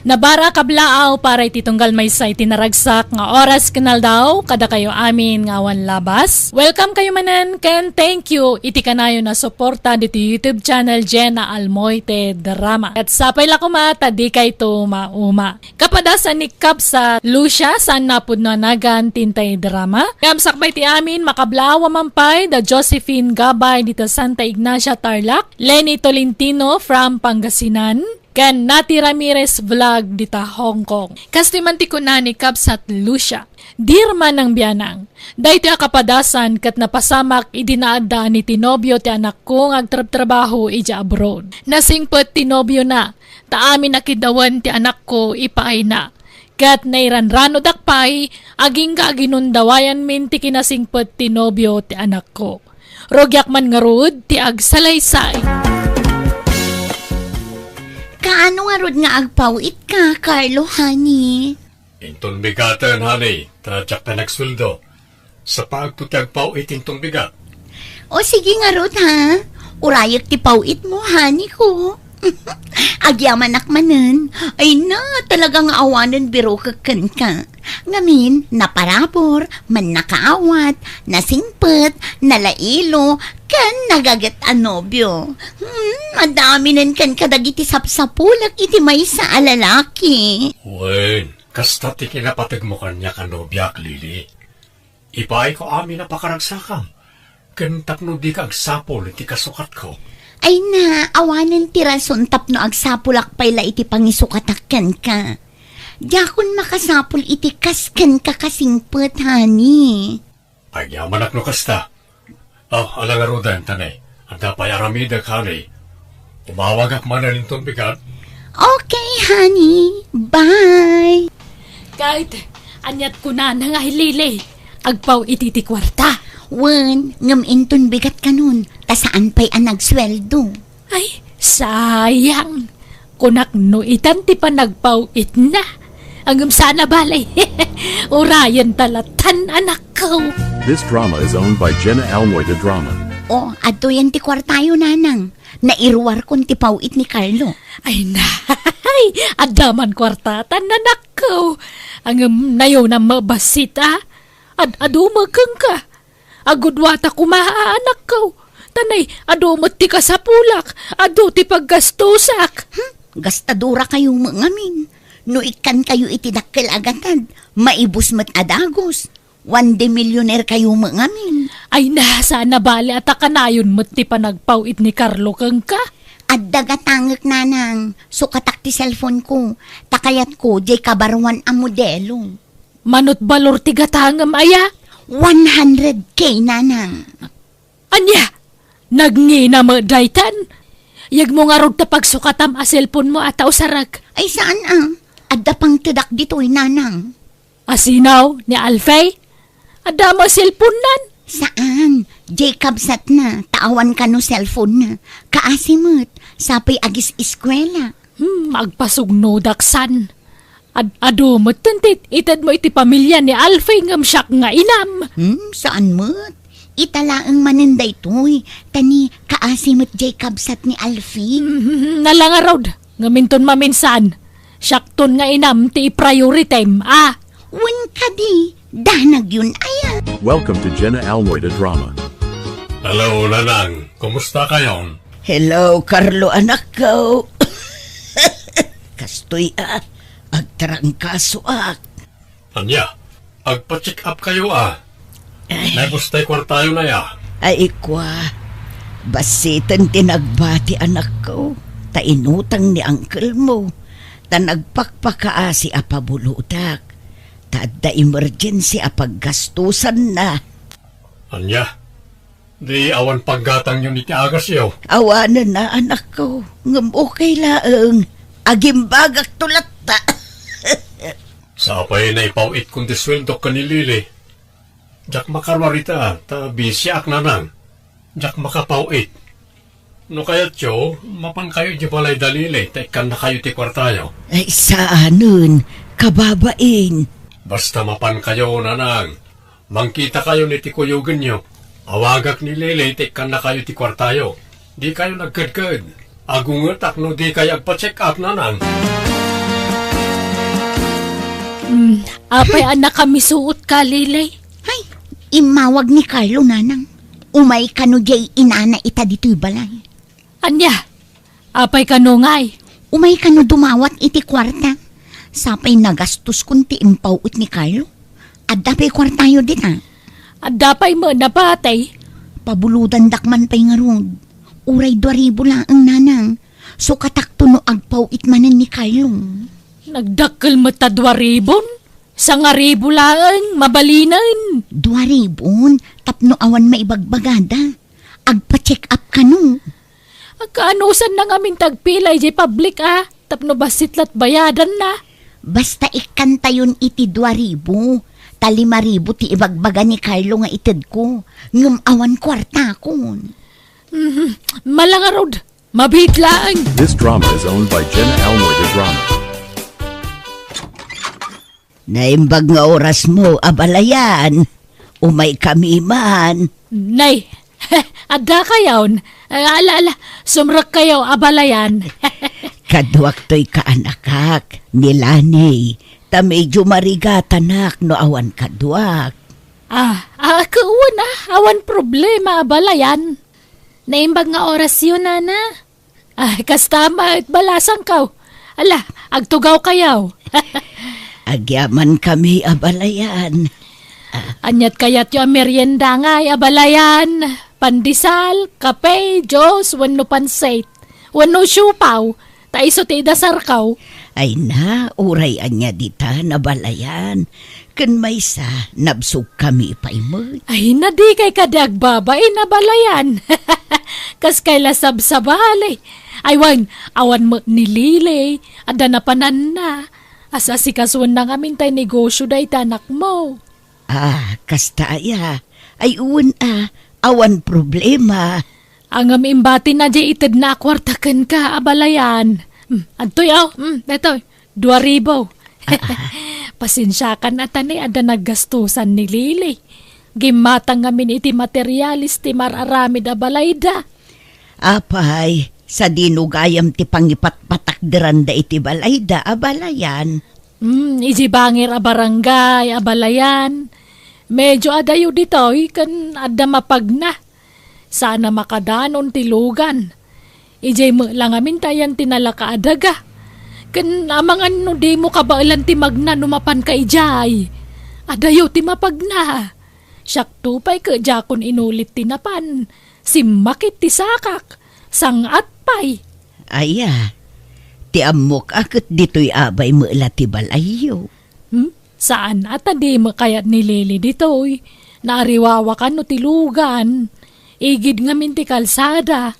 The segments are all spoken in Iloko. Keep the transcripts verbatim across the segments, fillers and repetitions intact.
Nabara kablaaw para iti tunggal maysa iti naragsak nga oras ken aldaw kadakayo amin nga awan labas. Welcome kayo manen ken thank you iti kanayon a suporta ditoy YouTube channel Jenna Almoite Drama. Ket sapay la koma ta dikayto mauma. Kapadasan ni Kabsat Lucia, saan napudno a nagan ti intay drama. Ngem sakbay ti amin, makablaaw a mampay da Josephine Gabay dita Santa Ignacia, Tarlac, Lenny Tolentino from Pangasinan, ken Nati Ramirez Vlog dita Hong Kong. Kastoy man ti kuna ni Kabsat Lucia, "Dear Manang Bianang, daytoy a kapadasan ket napasamak idi naadda ni ti nobio ti anakko nga agtrabtrabaho idiay abroad. Nasingpet ti nobiona, ta amin a kiddawen ti anakko ipaayna. Ket nairanranodak pay, agingga aginundawayanmin ti kinasingpet ti nobio ti anakko. Rugiak man ngarud ti agsalaysay." Kaano ngarud nga agpaw-itka, Carlo, honey? Inton bigaten, honey, ta diak pay nagsueldo. Sapaagto ti agpaw-it inton bigat. O sige ngarud, ha? Urayek ti paw-itmo, honey ko. Agyamanak manen. Ay na, talaga nga awanen birokek kenka. Ngamin, naparabur, mannakaawat, nasingpet, nalailo, ken nagaget a nobio. Hmm, adda aminen kenka dagiti sapsapulek iti maysa a lalaki. Wen, kasta ti kinapategmo kaniak a nobiak, Lily. Ipaayko amin a pakaragsakam, ken tapno dika agsapul iti kasukatko. Ay na, awanen ti rason tapno agsapulak pay la iti pangisukatak kenka. Diakon makasapul iti kas kenka kasingpet, honey. Agyamanak no kasta. Oh, ala ngaruden, ta ne, adda pay aramidek, honey. Umawagak manen inton bigat. Okay, honey. Bye. Kayat, aniat kunana nga hi Lily? Agpaw-it iti kuarta. Wen, ngem inton bigat kanon, ta saan pay a nagsueldo. Ay, sayang. Kunak no itan ti panagpaw-itna. Ngem saan a bale. Urayenta latan, anakko. This drama is owned by Jenna Almoy de Drama. Oh, adtoyen ti kuartayo, nanang. Nairuarkon ti paw-it ni Carlo. Ay, nay, adda man kuartatan, anakko. Ngem nayon a mabassit, a. Ad-adu met kenka. Agudwata koma, anakko. Ta ne, adu met ti kasapulak, adu ti paggastosak. Hmm, gastadorakayo met ngamin. No ikkankayo iti dakkel a gatad, maibus met a dagus. One day millionaire kayo met ngamin. Ay na, saan a bale a ta kanayon met ti panagpaw-it ni Carlo kenka. Adda gatangek, nanang. Sukatak ti cellphone ko. Ta kayatko, diay kabaruan a modelo. Manut balor ti gatangem aya? One hundred K, nanang. Ania? Nagngina met daytan? Yegmo ngarud ta pagsukatam a cellphone mo a ta usarek. Ay, saan a. Adda pangtedak ditoy, nanang. Asino, ni Alfie? Adda met cellphone nan? Saan. Diay kabsatna, ta awan kano cellphone na. Kaasi met, sapay agis-eskuela. Hmm, agpasugnodak san. Ad-, adu met ti itedmo iti pamilya ni Alfie ngem siak nga inam. Hmm, saan met. Ita laeng manen daytoy, ta ni kaasi met diay kabsat ni Alfie. Hmm, nalangarod, ngem inton maminsan, siakton nga inam ti iprioritem, a. Wen kadi, danagyon aya. Welcome to Jenna Almoy de Drama. Hello, Nanang. Kumusta kayon? Hello, Carlo, anakko. Kastoy a, agtarangkasoak. Ania, agpa-check up kayo a. Ay. Naibus tay kuartayo na ya. Ay, kwa. Basiten ti nagbati, anakko. Ta inutang ni uncle mo. Ta nagpakpakaasi a pabulodak. Ta adda emergency a paggastusanna. Ania? Di awan paggatangyon iti agasyo? Awanen a, anakko. Ngem okay laeng. Agimbagakto latta. Sapay naipaw-itkon ti sueldok ken ni Lily. Diak makaruar ita, ta bisiak, Nanang. Diak makapaw-it. No kayatyo, mapankayo idiay balay da Lily, ta ikkannakayo ti kuartayo. Ay, saanen, kababain. Basta mapankayo, Nanang. Mangkitakayon iti kuyogenyo. Awagak ni Lily ta ikkannakayo ti kuartayo. Dikayo nagkedked. Agungetak no dikayo agpa-check up, Nanang. Hmm, apay a nakamisuot ka, Lily? Hay, immawag ni Carlo, nanang. Umay kano diay inana ita ditoy balay. Ania? Apay kano ngay? Umay kano dumawat iti kuarta. Sapay nagastoskon ti impaw-et ni Carlo. Adda pay kuartayo dita? Adda pay met napatay. Pabulodandak man pay ngarud. Uray dua ribu laeng, nanang. Sukatakto no agpaw-et manen ni Carlo. Nagdakkel met ta dua ribun? Sangaribu laeng, mabalinen. Dua ribun, tapno awan maibagbagada. Agpa-check up kano. Agkaanusan na ngamin ti agpila idiay public, a? Tapno bassit la't bayadanna. Basta ikkantayon iti dua ribu, ta lima ribu ti ibagbaga ni Carlo nga itedko, ngem awan kuartakon. Mhm. Malangarod, mabiit laeng. This drama is owned by Jenna Almoy de Drama. Naimbag nga orasmo, abalayan. Umaykami man. Nay, adda kayon. Ala, ala, sumrekkayo, abalayan. Kaduak toy kaanakak, ni Lani. Ta medyo marigatanak no awan kaduak. Ah, ah, kawan, ah, awan problema, abalayan. Naimbag nga orasyo, nana. Ah, kasta met, balasangko. Ala, agtugaw kayo. Agyamankami, abalayan. Ania't kayatyo a merienda ngay, abalayan? Pandesal, kape, juice, wenno pansit? Wenno siopaw? Ta isu ti idasarko. Ay na, uray ania ditan, abalayan. Ken maysa, nabsogkami pay met. Ay na, dikay kadi agbabain, abalayan. Kaskay la sabsabali. Ay wen, awan met ni Lily, adda napananna. As-asikasuenna ngamin tay negosio dayta anakmo. Ah, kasta aya. Ay wen a, awan problema. Ngem imbatina diay itedna a kuarta kenka, abalayan. Hmm, adtoy, aw. Hmm, daytoy. Dua ribu. Ah, ah. Pasensiakan a ta ni adda naggastusan ni Lily. Gimmatang ngamin iti materialis ti mar-aramid a balayda. Apay, sadino gayam ti pangipatpatakderanda iti balayda, abalayan? Hmm, iti bangir a barangay, abalayan. Medyo adayo ditoy ken adda mapagna. Saan a makadanon ti lugan. Idiay met la ngamin ta ayan ti nalaka a daga. Ken amangan no dimo kabaelan ti magna no mapanka idiay. Adayo ti mapagna. Siakto pay ket diakon inulit ti napan. Simmakit ti sakak. Sang-at pay. Aya, ti ammok a ket ditoy abay met la ti balayyo. Hmm? Saan a ta di met kayat ni Lily ditoy. Naariwawakan no ti lugan. Igid ngamin ti kalsada.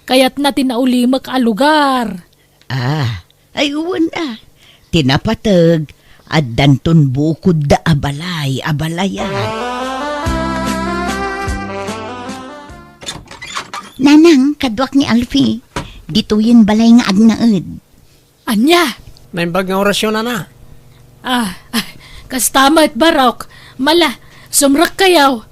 Kayatna ti naulimek a lugar. Ah, ay wen a. Ti napateg, addanton bukodda a balay, abalayan. Nanang, kaduak ni Alfie. Ditoyen balay nga agnaed. Ania? Naimbag nga orasyon, nana. Ah, ah, kasta met, barok. Mala, sumrekkayo.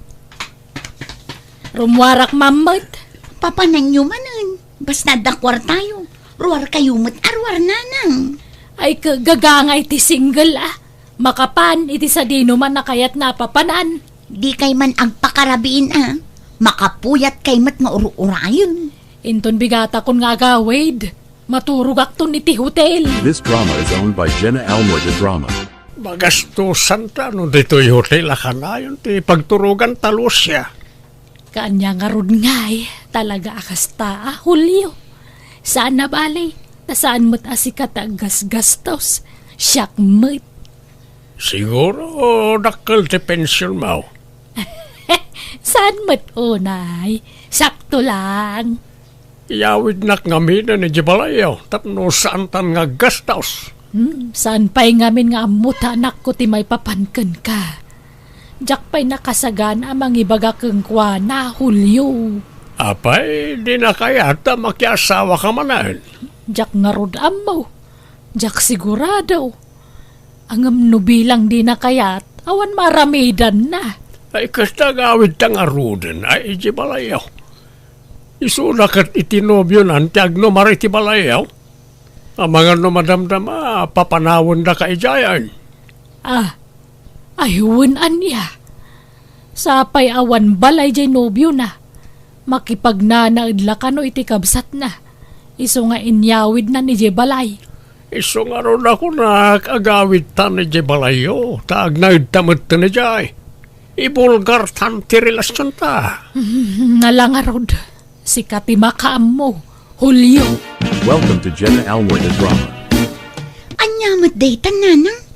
Rummuarak mammet. Papananyo manen. Basta adda kuartayo. Ruarkayo met a ruar, nanang. Ay, ka-, gagangay ti single, ah. Makapan iti sadino man a kayatna a papanan. Dikay man agpakarabiin a. Makapuyatkay met nga ur-urayen. Inton bigatakon nga agawid, maturogakton iti hotel. This drama is owned by Jenna Almoy de Drama. Magastusanta no ditoy hotel a kanayon ti pagturoganta, Lucia. Kaanya ngarud ngay, talaga a kasta a, Julio. Saan a bale, ta saan met a sika ti aggasgastos. Siak met. Siguro, dakkel ti pensionmo. Saan met unay? Sakto lang. Iyawidnak ngamin idiay balayyo tapno saantan nga aggastos. Hmm, saan pay ngamin nga ammo ta anakko ti maipapan kenka. Diak pay nakasagana a mangibaga kenkuana, Julio. Apay, dina kayat a makiasawaka manen? Diak ngarud ammo. Diak sigurado. Ngem no bilang dina kayat, awan maaramidanna. Ay, kasta agawidta ngaruden, ay, idiay balayyo. Isuna ket iti nobionan ti agnumar iti balayyo. Amangan no madamdama, papanawendaka idiayen. Ah, ay wen ania. Sapay awan balay jay nobiona. Makipagnanaed la kano iti kabsatna. Isu nga inyawidnan idiay balay. Isu ngarud a kunak, agawidtan idiay balayyo, ta agnaedta metten idiay. Ibulgartan ti relasionta. Nala ngarud, sika ti makaammo, Julio. Welcome to Jenna Almoy the Drama. Ania met dayta, nanang?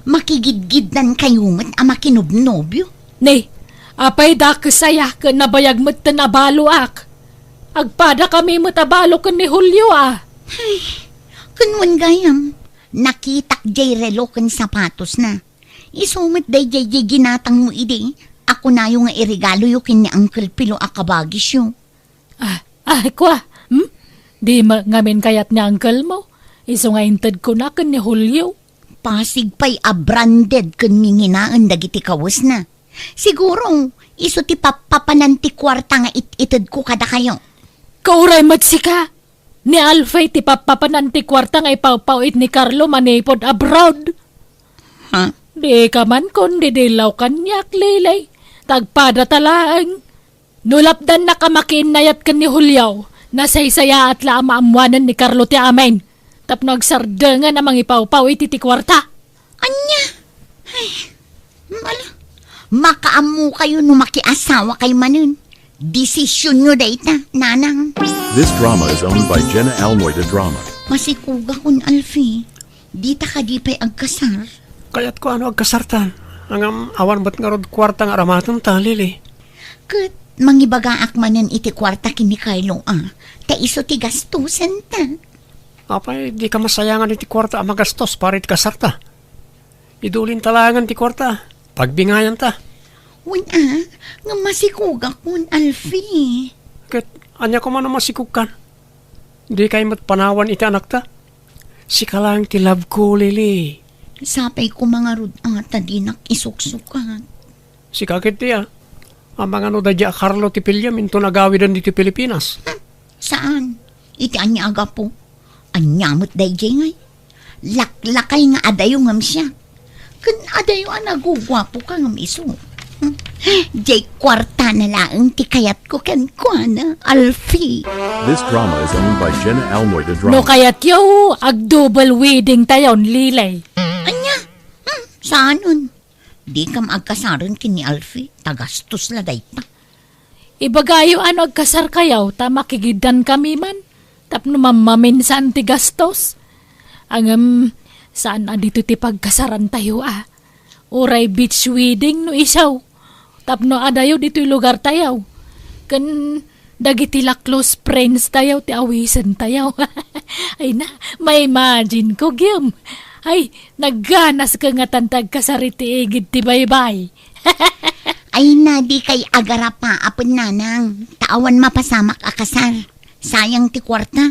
Makigidgidnan kayo met a makinobnobio? Ne, apay dakes aya ken nabayag metten a baloak? Agpada kami met a balo ken ni Julio a. Ay, ken wen gayam, nakitak jay relo ken sapatosna. Isu met dayjay jay ginatangmo idi a kunayo nga iregaloyo ken ni Uncle Pilo a kabagisyo. Ah, ah, kua, hmm? Di met ngamin kayat ni uncle mo? Isu nga intedkona ken ni Julio. Pasig pay a branded ken nginginaen dagiti kawesna. Siguro, isu ti pappapanan ti kuarta nga it-itedko kadakayo. Kauray met sika, ni Alfie ti pappapanan ti kuarta nga ipawpaw-it ni Carlo manipud abroad. Ha? Di ka man kun didillaw kaniak, Lily. Tagpada ta laeng. No lapdannaka makiinnayat ken ni Julio, nasaysayaat la a maammoanen ni Carlo ti amin, tapno agsardengen a mangipawpaw iti ti kuarta. Ania? Ay, mala, makaammokayo no makiasawakay manen. Desisionyo dayta, nanang. This drama is owned by Jenna Almoy the Drama. Masikogakon, Alfie. Dita kadi pay agkasar? Kayatko a no agkasartan. Ngem awan met ngarud kuarta nga aramatenta, Lily. Ket mangibagaak manen iti kuarta ken ni Carlo a, ta isu ti gastosenta. Apay, dika masayangan iti kuarta a magastos para iti kasarta? Idulinta laengen ti kuarta. Pagbingayanta. Wen a, ngem masikogakon, Alfie. Ket ania koma no masikogkan? Dikay met panawan iti anakta? Sika laeng ti love ko, Lily. Sapay koma ngarud a ta dinak isuksukat. Sika ketdi a, amangan no daydiay a Carlo ti piliem inton agawiden ditoy Pilipinas. Hmm, saan? Iti ania a gapu? Ania met daydiay ngay? Laklakay nga adayo ngem siak. Ken adayo a naguguapoka ngem isu. Hmm, diay kuartana laeng ti kayatko kenkuana, Alfie. This drama is owned by Jenna Almoy the Drama. No kayatyo, ag-double wedding tayon, Lily. Ania? Hmm, saanen? Dikam agkasaren ken ni Alfie, ta gastos la dayta. Ibagayo a no agkasarkayo, ta makigiddankami man, tapno mammaminsan ti gastos. Ngem, saan a ditoy ti pagkasarantayo a. Uray beach wedding no isu. Tapno adayo ditoy lugartayo. Ken dagiti la close friends tayo ti awisentayo. Ay na, ma-imagine ko, Gem. Ay, nagganas ka nga tan ti agkasar iti igid ti baybay. Ay na, dikay agarapa, apo nanang, ta awan mapasamak a kasar. Sayang ti kuarta.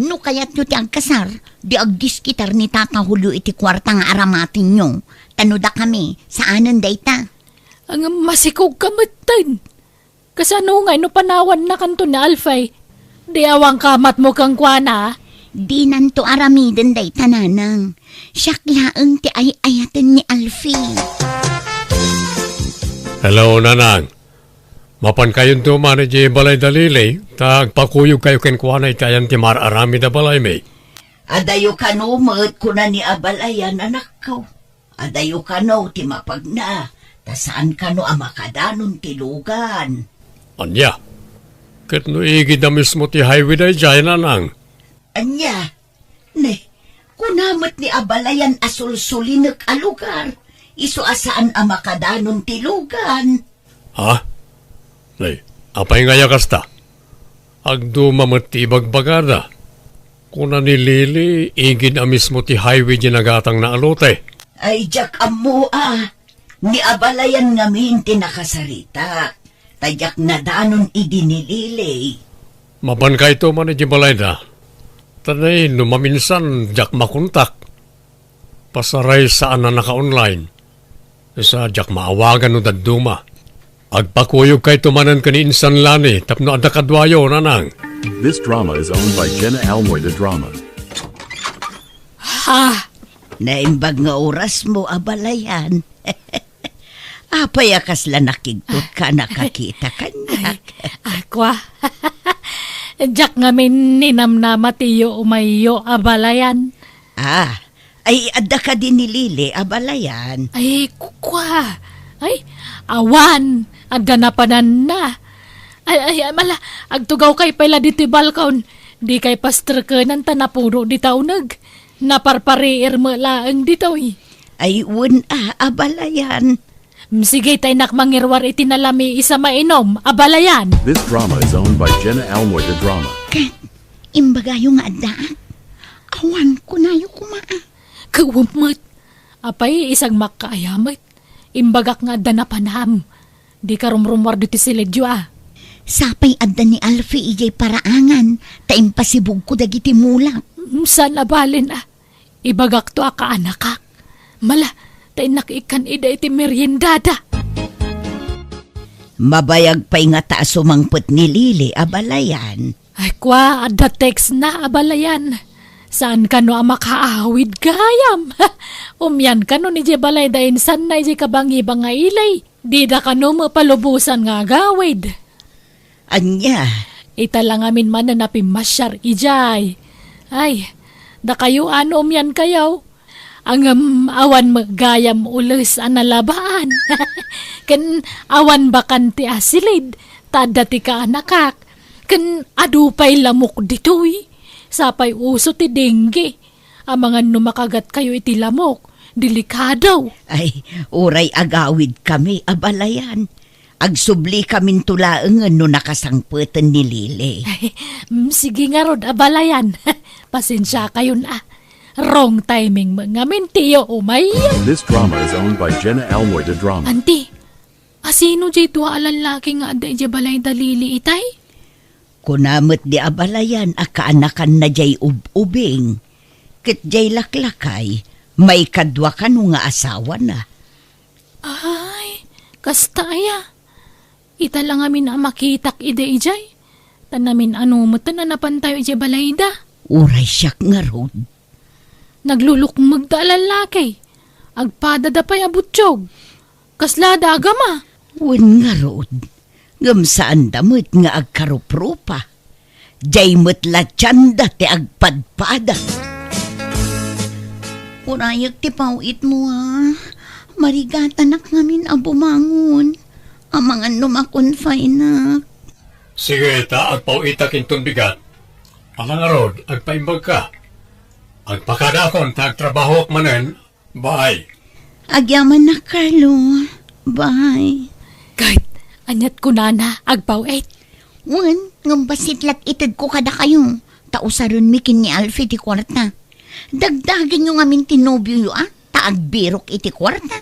No kayatyo ti agkasar, di agdiskitar ni Tata Julio iti kuarta nga aramatenyo, ta no dakami, saanen dayta. Ngem masikog ka metten. Kasano ngay no panawannakanto ni Alfie? Di awan kamatmo kenkuana? Dinanto aramiden dayta, nanang. Siak laeng ti ay-ayaten ni Alfie. Hello, nanang. Mapankayonto man idiay balay da Lily, ta agpakuyogkayo kenkuana iti ayan ti mar-aramid a balaymi. Adayo kano met kuna ni abalayan, anakko. Adayo kano ti mapagna, ta saan kano a makadanon ti lugan. Ania? Ket no igid a mismo ti highway daydiay, nanang? Ania? Ne, kuna met ni abalayan a sulsulinek a lugar, isu a saan a makadanon ti lugan. Ha? Nay, apay ngay a kasta? Agduma met ti ibagbagada. Kuna ni Lily, igid a mismo ti highway diay nagatangna a lote. Ay, diak ammo a. Ni abalayan ngamin ti nakasaritak. Ta diak nadanon idi ni Lily. Mapankayto man idiay balayda. Ta nay, no maminsan, diak makontak. Pasaray saan a naka-online. Sa diak maawagan no dadduma. Agpakuyogkayto manen ken ni Insan Lani tapno adda kaduayo, nanang. This drama is owned by Jenna Almoy the Drama. Ha? Naimbag nga orasmo, abalayan. Apay a kasla nakigtot ka a nakakita kaniak? Ay, akua. Diak ngamin ninamnama ti iyo umayyo, abalayan. Ah, ay, adda kadi ni Lily, abalayan? Ay, kua. Ay, awan. Adda napananna. Ay, ay, ay, mala, agtugawkay pay la ditoy balkon. Dikay pasterkenan ta napuno dita uneg. Naparpariir met laeng ditoy. Ay, wen a, abalayan. Mm, sige, ta innak mangiruar iti nalamiis a mainom, abalayan. This drama is owned by Jenna Almoy de Drama. Ket, imbagayo nga addaak. Awan, kunayo koma a. Kawem met. Apay, isang makkaaya met. Imbagak nga adda napanam. Dika rumrumuar ditoy siledyo a. Sapay adda ni Alfie idiay paraangan, ta impasibugko dagiti mulak. Mm, saan a balen a. Ibagakto a kaanakak. Mala, ta innak ikkan ida iti meriendada. Mabayag pay ngata a sumangpet ni Lily, abalayan. Ay, kua, adda text na, abalayan. Saan kano a makaawid gayam? Umian kano ni idiay balayda insanna idiay kabangiba nga ili. Dida kano mapalubosan nga agawid. Ania? Ita la ngamin manen a pimmasiar idiay. Ay, dakayo a no umiankayo. Ngem awan met gayam ules a nalabaan. Ken awan bakante a silid, ta adda ti kaanakak. Ken adu pay lamok ditoy. Sapay uso ti dengue. Amangan no makagatkayo iti lamok, delikado. Ay, uray agawidkami, abalayan. Agsubli kaminto laengen no nakasangpeten ni Lily. Ay, mm, sige ngarud, abalayan. Pasensiakayon a. Wrong timing met ngamin ti iyo umay. This drama is owned by Jenna Almoy de Drama. Anti, asino diay dua a lallaki nga adda idiay balayda Lily itay? Kuna met di abalayan a kaanakanna diay ub-ubing. Ket diay laklakay, maikadua kano nga asawana. Ay, kasta aya. Ita la ngamin a makitak idi idiay. Ta namin-ano metten a napantayo idiay balayda. Uray siak ngarud. Naglulukmegda a lallaki. Agpadada pay a butiog. Kaslada a gama. Wen ngarud, ngem saanda met nga agkaruprupa. Diay met la tienda ti agpadpada. Urayek ti paw-itmo a. Marigatanak ngamin a bumangon. Amangan no makonfineak. Sige, ta agpaw-itak inton bigat. Ala ngarud, agpaimbagka. Agpakadaakon ta agtrabahoak manen. Bye. Agyamanak, Carlo. Bye. Ket, aniat kunana, agpaw-it? Wen, ngem bassit la't itedko kadakayo. Ta usarenmi ken ni Alfie ti kuarta. Dagdagenyo ngamin ti nobioyo a, ta agbirok iti kuarta.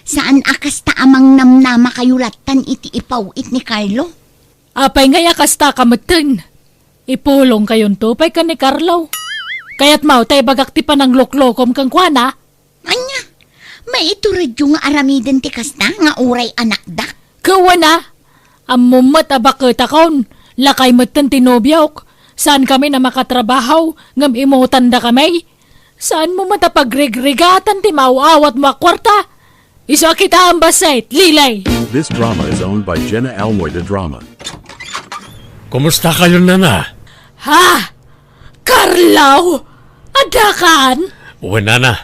Saan a kasta a mangnamnamakayo lattan iti ipaw-it ni Carlo. Apay ngay a kasta ka metten? Ipulongkayonto pay ken ni Carlo. Kayatmo ta ibagak ti panangluklokom kenkuana? Ania? Maituredyo nga aramiden ti kasta nga uray anakdak? Ket wen a, ammom met a baketakon, lakay metten ti nobiok, saankami a makatrabaho, ngem imutandakami. Saanmo met a pagrigrigatan ti maaw-awatmo a kuarta? Isu a kitaem bassit, Lily! This drama is owned by Jenna Almoy de Drama. Kumustakayon, nana? Ha? Carlo! Addakan? Wen, nana.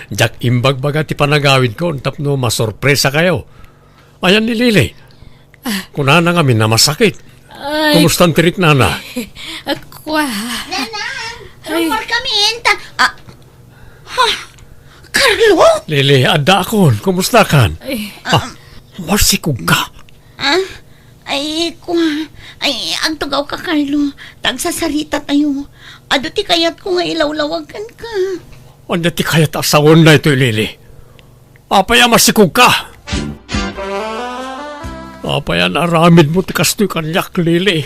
Diak imbagbaga ti panagawidkon tapno masorpresakayo. Ayan ni Lily. Ah. Kunana ngamin a masakit. Ay. Kumustan ti riknana? Akua. Nanang, ay. Rumor kami, enta. Ah. Ha? Carlo? Lily, addaakon. Kumustakan? Ay. Ah, masikog ka. Ah? Ay, kua. Ay, agtugawka, Carlo. Ta agsasarita tayo. Adu ti kayatko nga ilawlawag kenka. Ania ti kayat a sawen daytoy, Lily? Apay a masikog ka? Apay a naaramidmo ti kastoy kaniak, Lily?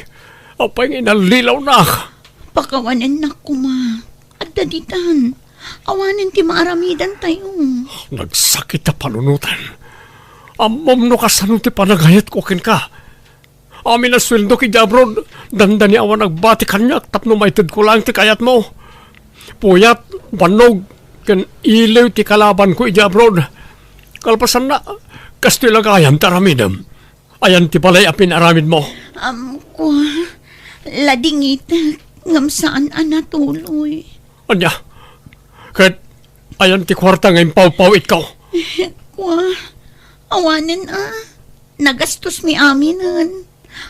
Apay nga inallilawnak? Pakawanennak koma. Adda ditan. Awanen ti maaramidantayo. Nagsakit a panunoten. Ammom no kasano ti panagayatko kenka. Amin a sueldok idiay abroad, dandani awan agbati kaniak tapno maitedko laeng ti kayatmo. Puyat, bannog, ken iliw ti kalabanko idiay abroad. Kalpasanna, kastoy la gayam ti aramidem. Ayan ti balay a pinaramidmo? Am, kua, ladingitek, ngem saan a natuloy. Ania? Ket ayan ti kuarta nga impawpaw-itko? Kua, awanen a. Nagastosmi aminen.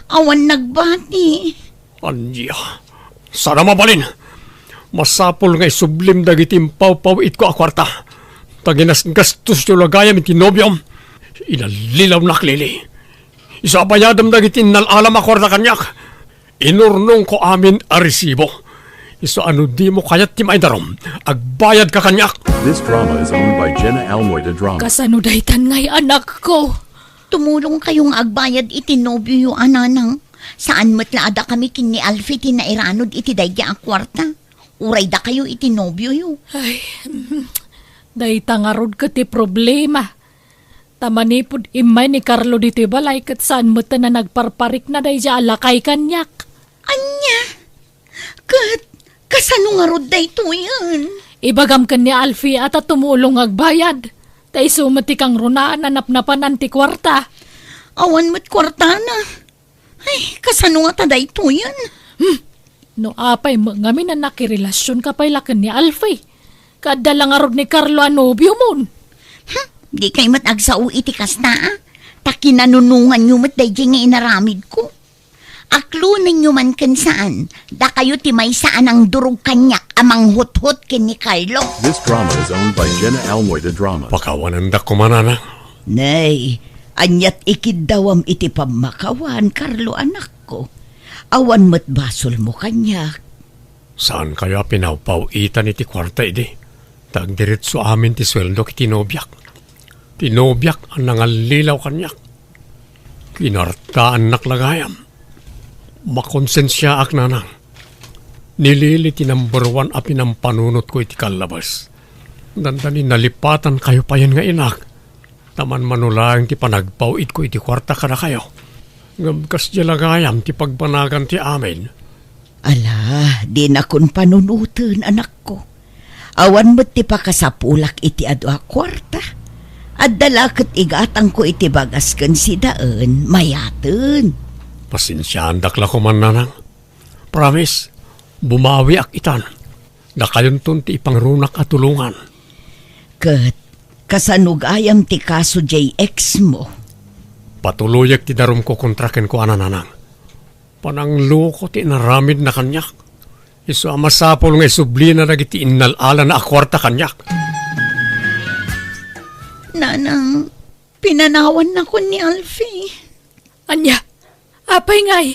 Awan nagbati. Ania? Saan a mabalin. Masapul nga isublim dagiti impawpaw-itko a kuarta. Ta ginasgastosyo la gayam iti nobiom. Inallilawnak, Lily. Isu a bayadem dagiti innal-alam a kuarta kaniak, inurnongko amin a resibo. Isu a no dimo kayat ti maidarum, agbayadka kaniak. This drama is owned by Jenna Almoy de Drama. Kasano daytan ngay, anakko? Tumulongkayo nga agbayad iti nobioyo a nanang. Saan met la a dakami ken ni Alfie ti nairanod iti daydi a kuarta. Uray dakayo iti nobioyo. Ay, mm, dayta ngarud ket ti problema. Ta manipud immay ni Carlo ditoy balay ket saan met a nagparparikna daydi a lakay kaniak. Ania? Ket kasano ngarud daytoyen? Ibagam ken ni Alfie a ta tumulong nga agbayad. Ta isu met ti kangrunaan a napnapanan ti kuarta. Awan met kuartana. Ay, kasano ngata daytoyen? Hmm. No apay met ngamin a nakirelasionka pay la ken ni Alfie? Kaadda la ngarud ni Carlo a nobiomon. Hmm, dikay met agsao iti kasta, a? Ta kinanunonganyo met daydi nga inaramidko. Aklonenyo man ken saan, dakayo ti maysa a nangdurog kaniak a manghuthot ken ni Carlo. This drama is owned by Jenna Almoy de Drama. Pakawanendak koma, nanang. Nay, aniat ikiddawam iti pammakawan, Carlo, anakko? Awan met basolmo kaniak. Saankayo a pinawpaw-itan iti kuarta idi? Ta agdiretso amin ti sueldok iti nobiak. Ti nobiak a nangallilaw kaniak. Kinartaannak la gayam. Makonsensiaak, nanang. Ni Lily ti number one a pinampanunotko iti kallabes. Dandani nalipatankayo payen nga inak. Ta manmano laeng ti panagpaw-itko iti kuarta kadakayo. Ngem kasdiay la gayam ti pagbanagan ti amin. Ala, dinakon panunoten, anakko. Awan met ti pakasapulak iti adu a kuarta. Adda la ket igatangko iti bagas ken sidaen, mayaten. Pasensiaandak la koman, nanang. Promise, bumawiak itan. Dakayonton ti ipangrunak a tulongan. Ket kasano gayam ti kaso diay ex mo? Patuloyek ti darumko kontra kenkuana, nanang. Panangloko ti inaramidna kaniak. Isu a masapul nga isublina dagiti innal-alana a kuarta kaniak. Nanang, pinanawannakon ni Alfie. Ania? Apay ngay?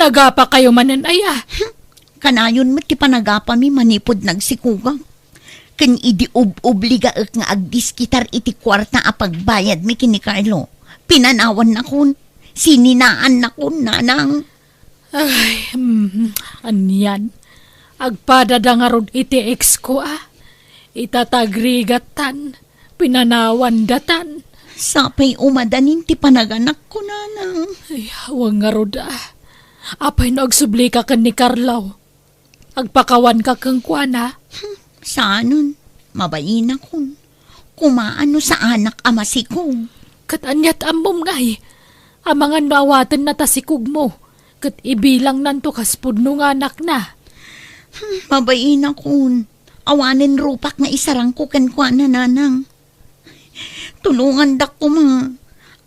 Nagapakayo manen aya? Hmm, kanayon met ti panagapami manipud nagsikogak. Ken idi ub-obligaek nga agdiskitar iti kuarta a pagbayadmi ken ni Carlo, pinanawannakon, sininaannakon, nanang. Ay, mm, anian. Agpadada ngarud iti ex ko, a. Ita ta agrigattan, pinanawandatan. Sapay umadanin ti panaganakko, nanang. Ay, awan ngarud, a. Apay no agsublika ken ni Carlo? Agpakawanka kenkuana? Hmm, saanen. Mabainakon. Kumaan no saanak a masikog. Ket aniat ammom ngay? Amangan no awatenna ta sikogmo, ket ibilangnanto kas pudno nga anakna. Hmm, mabainakon. Awanen rupak nga isarangko kenkuana, nanang. Tulongandak koma.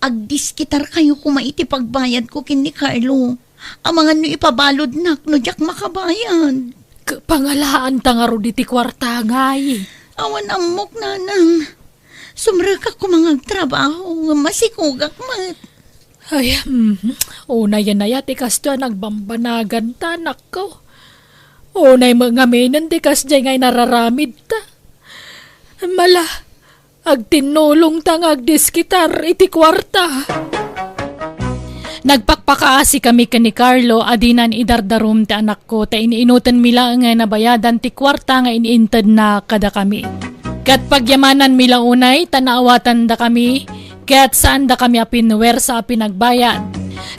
Agdiskitarkayo koma iti pagbayadko ken ni Carlo. Amangan no ipabaludnak no diak makabayad. K-, pangalaanta ngarud iti kuarta, ngay. Awan ammok, nanang. Sumrekak koma nga agtrabaho, ngem masikogak met. Ay, mhm. Unayen aya ti kastoy a nagbambanaganta, anakko. Unay met ngaminen ti kasdiay nga inararamidta. Mala, agtinnulongta nga agdiskitar iti kuarta. Nagpakpakaasikami ken ni Carlo a dinan idardarum ti anakko ta in-inutenmi laeng nga nabayadan ti kuarta nga in-intedna kadakami. Ket pagyamananmi la unay ta naawatandakami ket saandakami a pinuwersa a pinagbayad.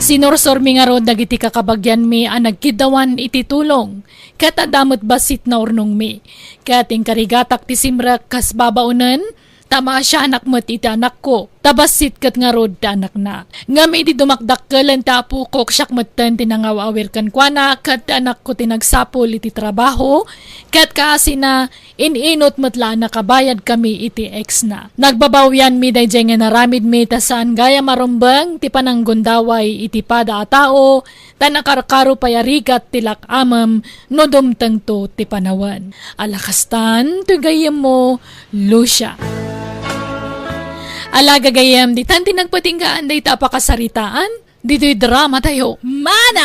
Sinursormi ngarud dagiti kakabagianmi a nagkiddawan iti tulong, ket adda met bassit naurnongmi. Ket inkarigatak ti simrek kas babaonen, ta maasianak met iti anakko, ta bassit ket ngarud ti anakna. Ngem idi dumakdakkelen ti apokok, siak metten ti nangaw-awir kenkuana, ket ti anakko ti nagsapul iti trabaho, ket kaasina, in-inut met la a nakabayadkami iti exna. Nagbabawianmi daydiay nga inaramidmi ta saan gayam a rumbeng ti pananggundaway iti pada a tao, ta nakarkaro pay a rigat ti lak-amem no dumtengto ti panawen. Ala kastan, toy gayyemmo, Lucia. Ala gagayyem, ditan ti nagpatinggaan dayta a pakasaritaan, ditoy drama tayo. Manang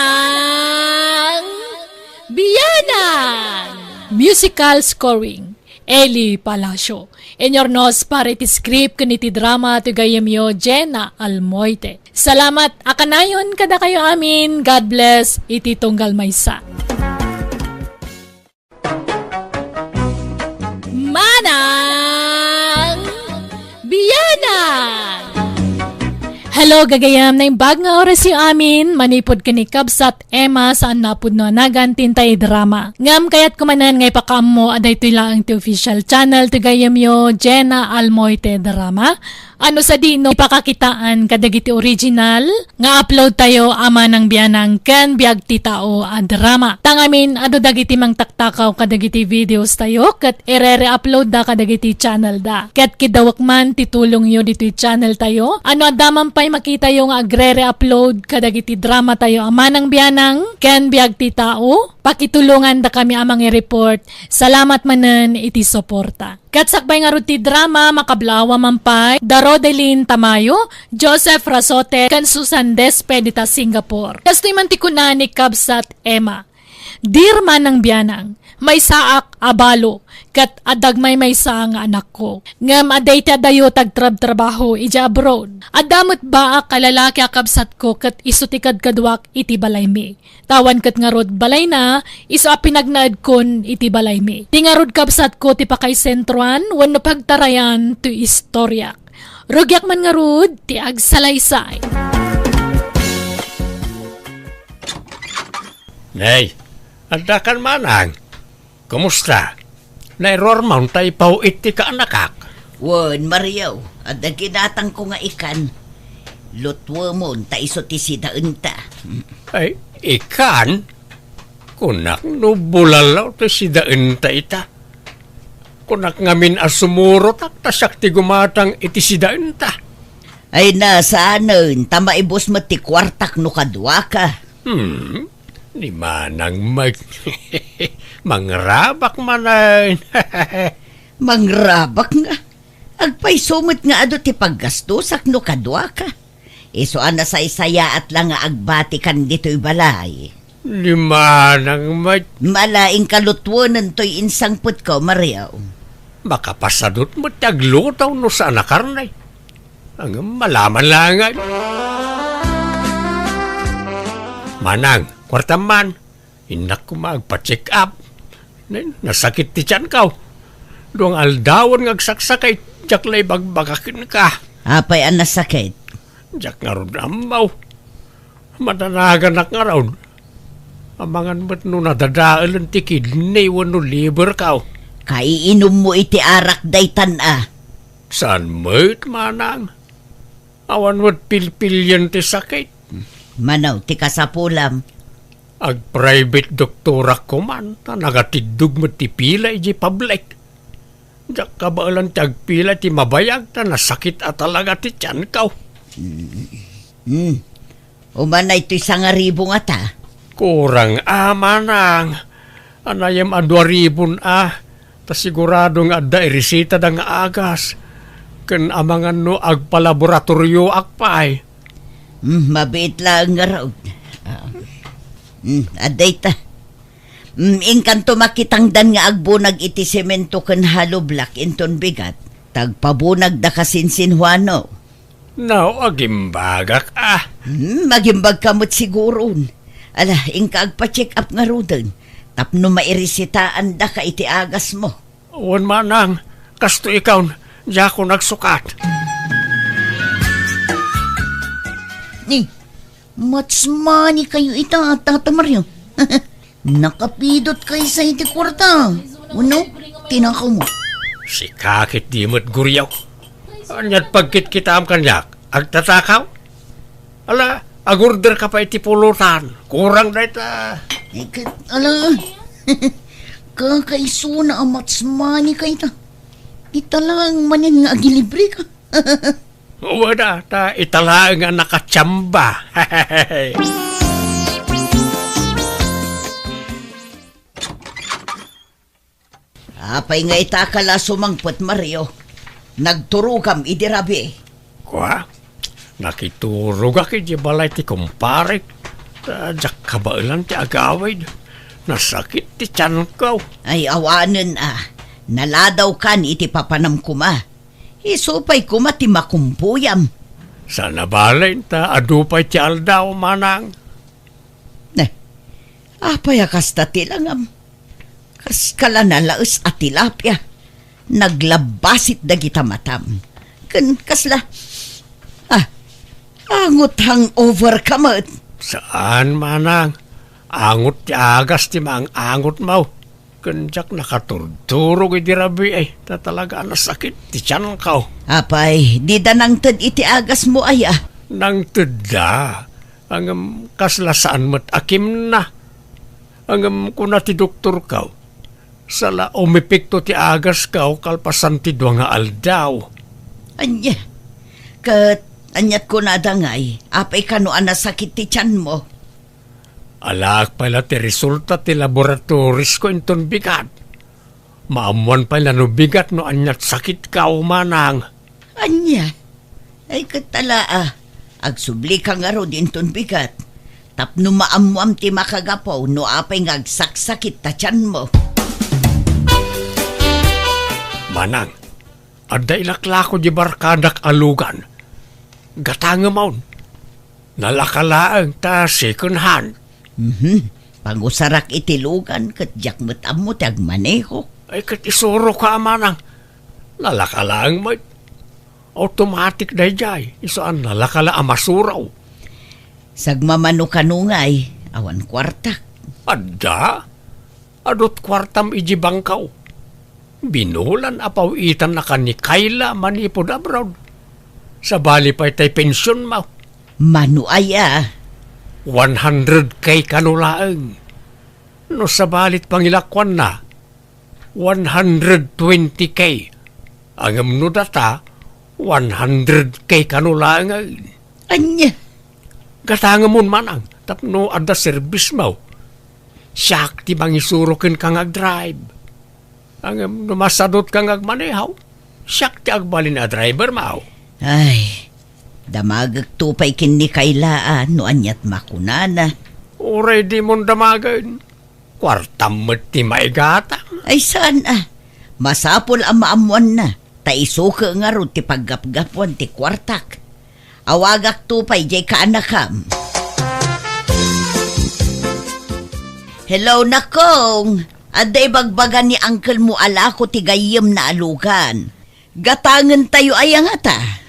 Bianang! Musical scoring, Eli Palacio. Inurnos para iti script ken iti drama ti gayyemyo, Jenna Almoite. Salamat a kanayon kadakayo amin. God bless iti tunggal maysa. Manang Bianang! Hello, gagayam. Naimbag nga orasyo amin, manipud ken ni Kabsat Emma saan napudno a nagan ti intay drama. Ngem kayatko manen nga ipakaammo a daytoy laeng ti official channel ti gayyemyo, Jenna Almoite Drama. Ano sadi no ipakakitaan kadagiti original nga upload tayo a Manang Bianang ken Biag ti Tao a drama. Tangamin adu dagiti mangtaktakaw kadagiti videos tayo ket irere-upload da kadagiti channel da. Ket kiddawek man ti tulongyo ditoy channel tayo. Ano adda man pay makitayo nga agrere-upload kadagiti drama tayo a Manang Bianang ken Biag ti Tao, pakitulongan da kami a mangi-report. Salamat manen iti suporta. Ket sakbay ngarud ti drama, makablaawa man pay da Rodelin Tamayo, Joseph Rasote, ken Susan Despe dita Singapore. Kastoy man ti kuna ni Kabsat Emma, "Dear Manang Bianang, maysaak a balo, ket adda agmaymaysa nga anakko. Ngem adda iti adayo ti agtrabtrabaho idiay abroad. Adda met baak a lalaki a kabsatko ket isu ti kadkaduak iti balaymi. Awan ket ngarud balayna, isu a pinagnaedkon iti balaymi. Ti ngarud kabsatko ti pakaisentroan wenno pagtarayan ti istoriak. Rugiak man ngarud ti agsalaysay." Nay, addakan manang. Kumusta? Nairuarmon ta ipaw-it ti kaanakak? Wen, Mario, adda ginatangko nga ikan. Lutuemon ta isu ti sidaenta. Ay, ikan? Kunak no bulalaw ti sidaenta ita. Kunak ngamin a sumurotak ta siak ti gumatang iti sidaenta. Ay, na, saanen, ta maibus met ti kuartak no kaduaka. Hmm, ni Manang Mike. Mangrabak manen. Mangrabak nga. Agpayso met nga adu ti paggastosak no kaduaka. Isu a nasaysayaat la nga agbatikan ditoy balay. Ni Manang Mike. Mala, inka lutuenen toy insangpetko, Mario. Makapasadut met ti agluto no saan a karne. Ngem malaman laeng. Manang, kuartam man. Innak koma agpa-check up. Nay, nasakit ti tianko. Dua nga aldawen nga agsaksakit, diak la ibagbaga kenka. Apay a nasakit? Diak ngarud ammo. Madanaganak ngarud. Amangan met no nadadaelen ti kidney wenno liver ko. Kaiinummo iti arak daytan a. Saan met, manang? Awan met pilpilian ti sakit. Mano ti kasapulam? Ag-private doktorak koman, ta nagatiddog met ti pila idiay public. Diak kabaelan ti agpila ti mabayag, ta nasakit a talaga ti tianko. Hmm. Umanay toy sangaribu ngata? Kurang a, manang. Anayam a dua ribun a, ta sigurado nga adda iresitada nga agas. Ken amangan no agpalaboratorioak pay. Hmm, mabiit laeng ngarud. Ah. Hmm, adda ita. Hmm, inkanto makitangdan nga agbunag iti semento ken hollow block inton bigat. Tagpabunagda kasinsinhuano. No, agimbagak a. Hmm, agimbagka met siguron. Ala, inka agpa-check up ngaruden. Tapno mairesitaandaka iti agasmo. Wen manang, kastoy ikon, diakon agsukat. Ni, much money kayo ita, Tata Mario. Nakapidot kayo sa iti kwarta. Uno, tinakaw mo. Sika ket di met guriaw. Ania't pagkitkitaam kaniak? Agtatakaw? Ala, agorder ka pa iti pulutan. Kurang dayta. Iket, ala. Kakaisuna a much money kayta. Ita lang manen nga agilibre ka. Wada, ta ita laeng a nakachamba. Apay nga ita ka la sumangpet, Mario? Nagturogam idi rabii. Kua? Nakiturogak iti balay ti kumparek. Ta diak kabaelan ti agawid. Nasakit ti tianko. Ay, awanen a. Naladawkan iti papanam koma. Isu pay koma ti makumpuyam. Saan a bale ta adu pay ti aldaw, manang. Ne, apay a kasta ti langam? Kas kala nalaes a tilapia. Naglabbasit dagita matam. Ken kasla, ah, angot hangover ka met. Saan, manang. Angot ti agas ti maang-angot mo. Ken diak nakaturturog idi rabii, ta talaga a nasakit ti tianko. Apay, dida nangted iti agasmo aya? Nangtedda. Ngem kasla saan met a kimna. Ngem kuna ti doktorko, saan la umepekto ti agasko kalpasan ti dua nga aldaw. Ania? Ket ania't kunada ngay? Apay kano a nasakit ti tianmo? Alaak pay la ti resulta ti laboratorisko inton bigat. Maammoan pay la no bigat no ania't sakitko, manang. Ania? Ay, ket ala a. Agsublika ngarud inton bigat. Tapno maammoam ti makagapu no apay nga agsaksakit ta tianmo. Manang, adda ilaklako di barkadak a lugan. Gatangem on. Nalaka laeng ta second hand. Mhm. Pangusarak iti lugan ket diak met ammo ti agmaneho. Ay, ket isuroka a manang. Nalaka laeng met. Automatic daydiay. Isu a nalaka la a masuro. Sagmamano kano ngay, awan kuartak. Adda? Adu't kuartam iti bangko. Binulan a paw-itannaka ni Kayla manipud abroad. Sabali pay tay pensionmo. Mano aya? One hundred K kano laeng. No sabalit pangilakuanna, one hundred twenty K. Ngem no data, one hundred K kano laeng. Ania? Gatangemon manang tapno adda serbismo. Siak ti mangisuro kenka nga agdrive. Ngem no masadutka nga agmaneho, siak ti agbalin a drivermo. Ay, damagekto pay ken ni Kayla a no ania't makunana. Uray dimon damagen. Kuartam met ti maigatang. Ay, saan a. Masapul a maammoanna, ta isuke ngarud ti paggapgapuan ti kuartak. Awagakto pay diay kaanakam. Hello, nakong. Adda ibagbaga ni uncle mo a lako ti gayyemna a lugan. Gatangentayo aya ngata?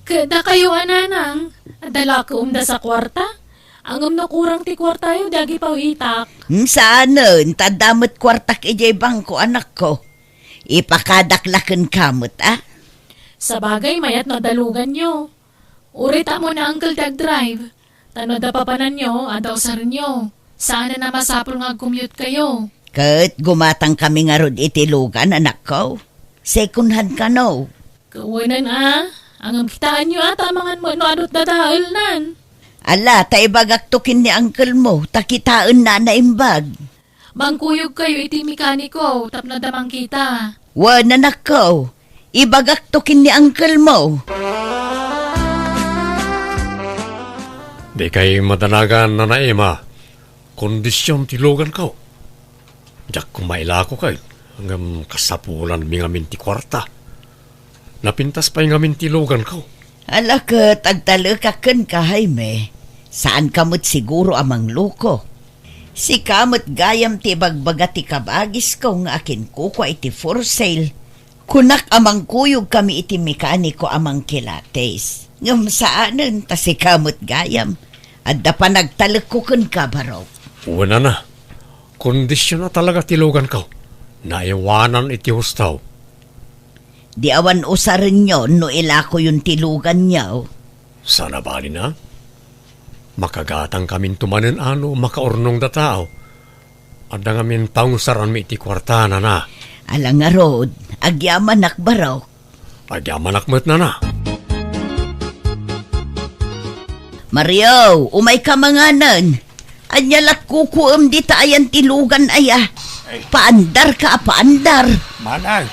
Ket dakayo a nanang, adda la ket umdas a kuarta? Ngem no kurang ti kuartayo, di agipaw-itak. Hmm, saanen, ta adda met kuartak idiay bangko, anakko. Ipakadak la kenka met, a? Sabagay, mayat no adda luganyo. Uray ta ammo ni uncle ti agdrive. Ta no adda papananyo, adda usarenyo. Saanen a masapul nga agcommute kayo. Ket gumatangkami ngarud iti lugan, anakko. Second hand kano? Kawanan a, ngem kitaenyo a ta amangan met no adu't dadaelnan. Ala, ta ibagakto ken ni uncle mo, ta kitaenna a naimbag. Mangkuyogkayo iti mekaniko tapno adda mangkita. Wen, anakko, ibagakto ken ni uncle mo. Dikay madanagan, Nana Emma. Kondision ti luganko. Diak koma ilako ket, ngem kasapulanmi ngamin ti kuarta. Napintas pay ngamin ti luganko. Ala ket agtalekak kenka, Jaime. Saanka met siguro a mangloko. Sika met gayam ti ibagbaga ti kabagisko nga akinkukua iti for sale. Kunak a mangkuyogkami iti mekaniko a mangkilatis. Ngem saanen ta sika met gayam. Adda panagtalekko kenka, Barok. Wen, Nana, kondisiona talaga ti luganko. Naiwanan iti husto. Di awan usarenyo no ilakoyon ti luganyo. Saan a bali, Nana. Makagatangkaminto manen a no makaurnongda tao. Adda ngamin pangusaranmi iti kuarta, Nana. Ala ngarud, agyamanak, Barok. Agyamanak met, Nana. Mario, umayka manganen. Ania lat kukuem dita ayan ti lugan aya? Ay. Paandarka a paandar. Manang,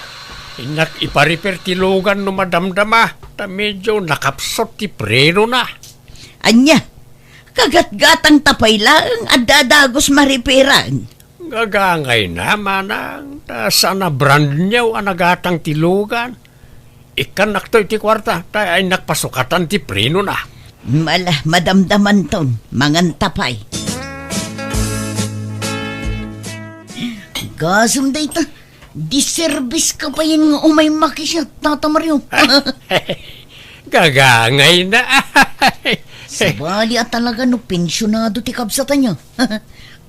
innak ipariper ti lugan no madamdama, ta medyo nakapsut ti prenona. Ania? Kagatgatangta pay laeng adda a dagus mariperan. Gagangayna, Manang, ta saan a brand new a nagatang ti lugan. Ikkannakto iti kuarta, ta innak pasukatan ti prenona. Ala, madamdamanton, manganta pay. Gasem dayta, diserbiska payen nga umay makisya, Tata Mario. Gagangayna. Sabali a talaga no pensionado ti kabsat aya.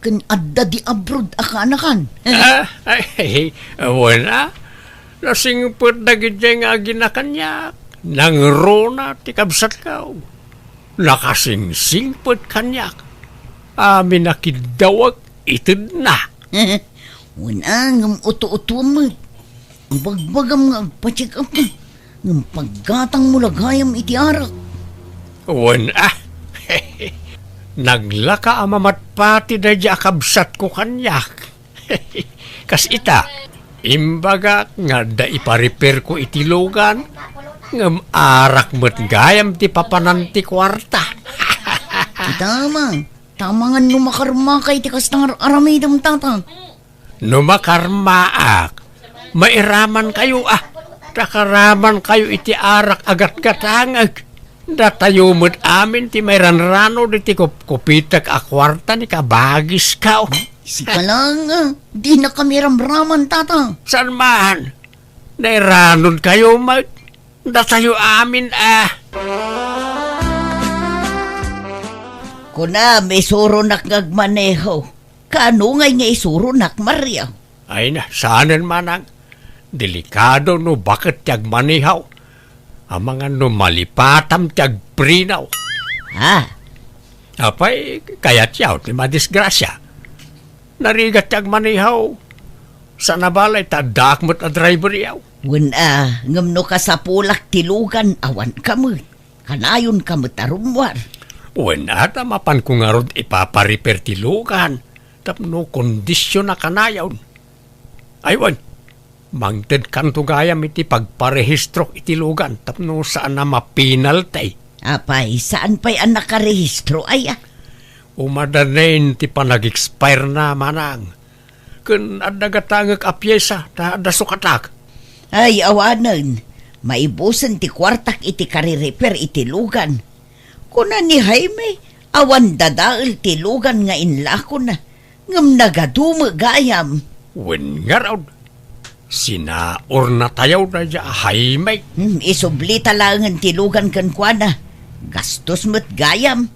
Ken adda di abroad a kaanakan. Ah, ay, wen a. Nasingpet dagidiay nga agina kaniak. Nangruna ti kabsatko. Nakasingsingpet kaniak. Amin a kiddawek itedna. Wen a, ngem uto-utoem met. Ibagbagam nga agpa-check up ka, ngem paggatangmo la gayam iti arak. Wen a, naglaka a mamatpati daydiay a kabsatko kaniak. Kas ita, imbagak nga adda ipariperko iti lugan, ngem arak met gayam ti papanan ti kuarta. Ita, Ama, tamangan no makarmaka iti kasta nga ar-aramidem, Tata. No makarmaak, mairamankayo a, ta karamankayo iti arak a gatgatangek. Datayo met amin ti mairanrano diti kupkupitek a kuarta ni kabagisko. Sika laeng, a, dinakami ramraman, Tata. Saan man? Nairanonkayo met. Datayo amin a. Kunam, isuronak nga agmaneho. Kaano ngay nga isuronak, Mario? Ay na, saanen, Manang. Delikado no baket ti agmaneho. Amangan no malipatam ti agpreno. Ha? Apay, kayatyo ti madisgrasya. Narigat ti agmaneho. Saan a bale, ta addaak met a driveryo. Wen a, ngem no kasapulak ti lugan, awanka met. Kanayonka met a rummuar. Wen a, ta mapanko ngarud ipapariper ti lugan tapno kondisiona kanayon. Ay wen, mangtedkanto gayam iti pagparehistrok iti lugan tapno saan a mapenalty. Apay, saan pay a nakarehistro aya? Umadanen ti panag-expire na, Manang. Ken adda gatangek a piesa ta adda sukatak. Ay, awanen. Maibusen ti kuartak iti kaririper iti lugan. Kuna ni Jaime, awan dadael ti lugan nga inlakona, ngem nagadu met gayam. Wen ngarud, sinaurnatayo daydiay a Jaime. Hmm, isublita laengen ti lugan kenkuana. Gastos met gayam.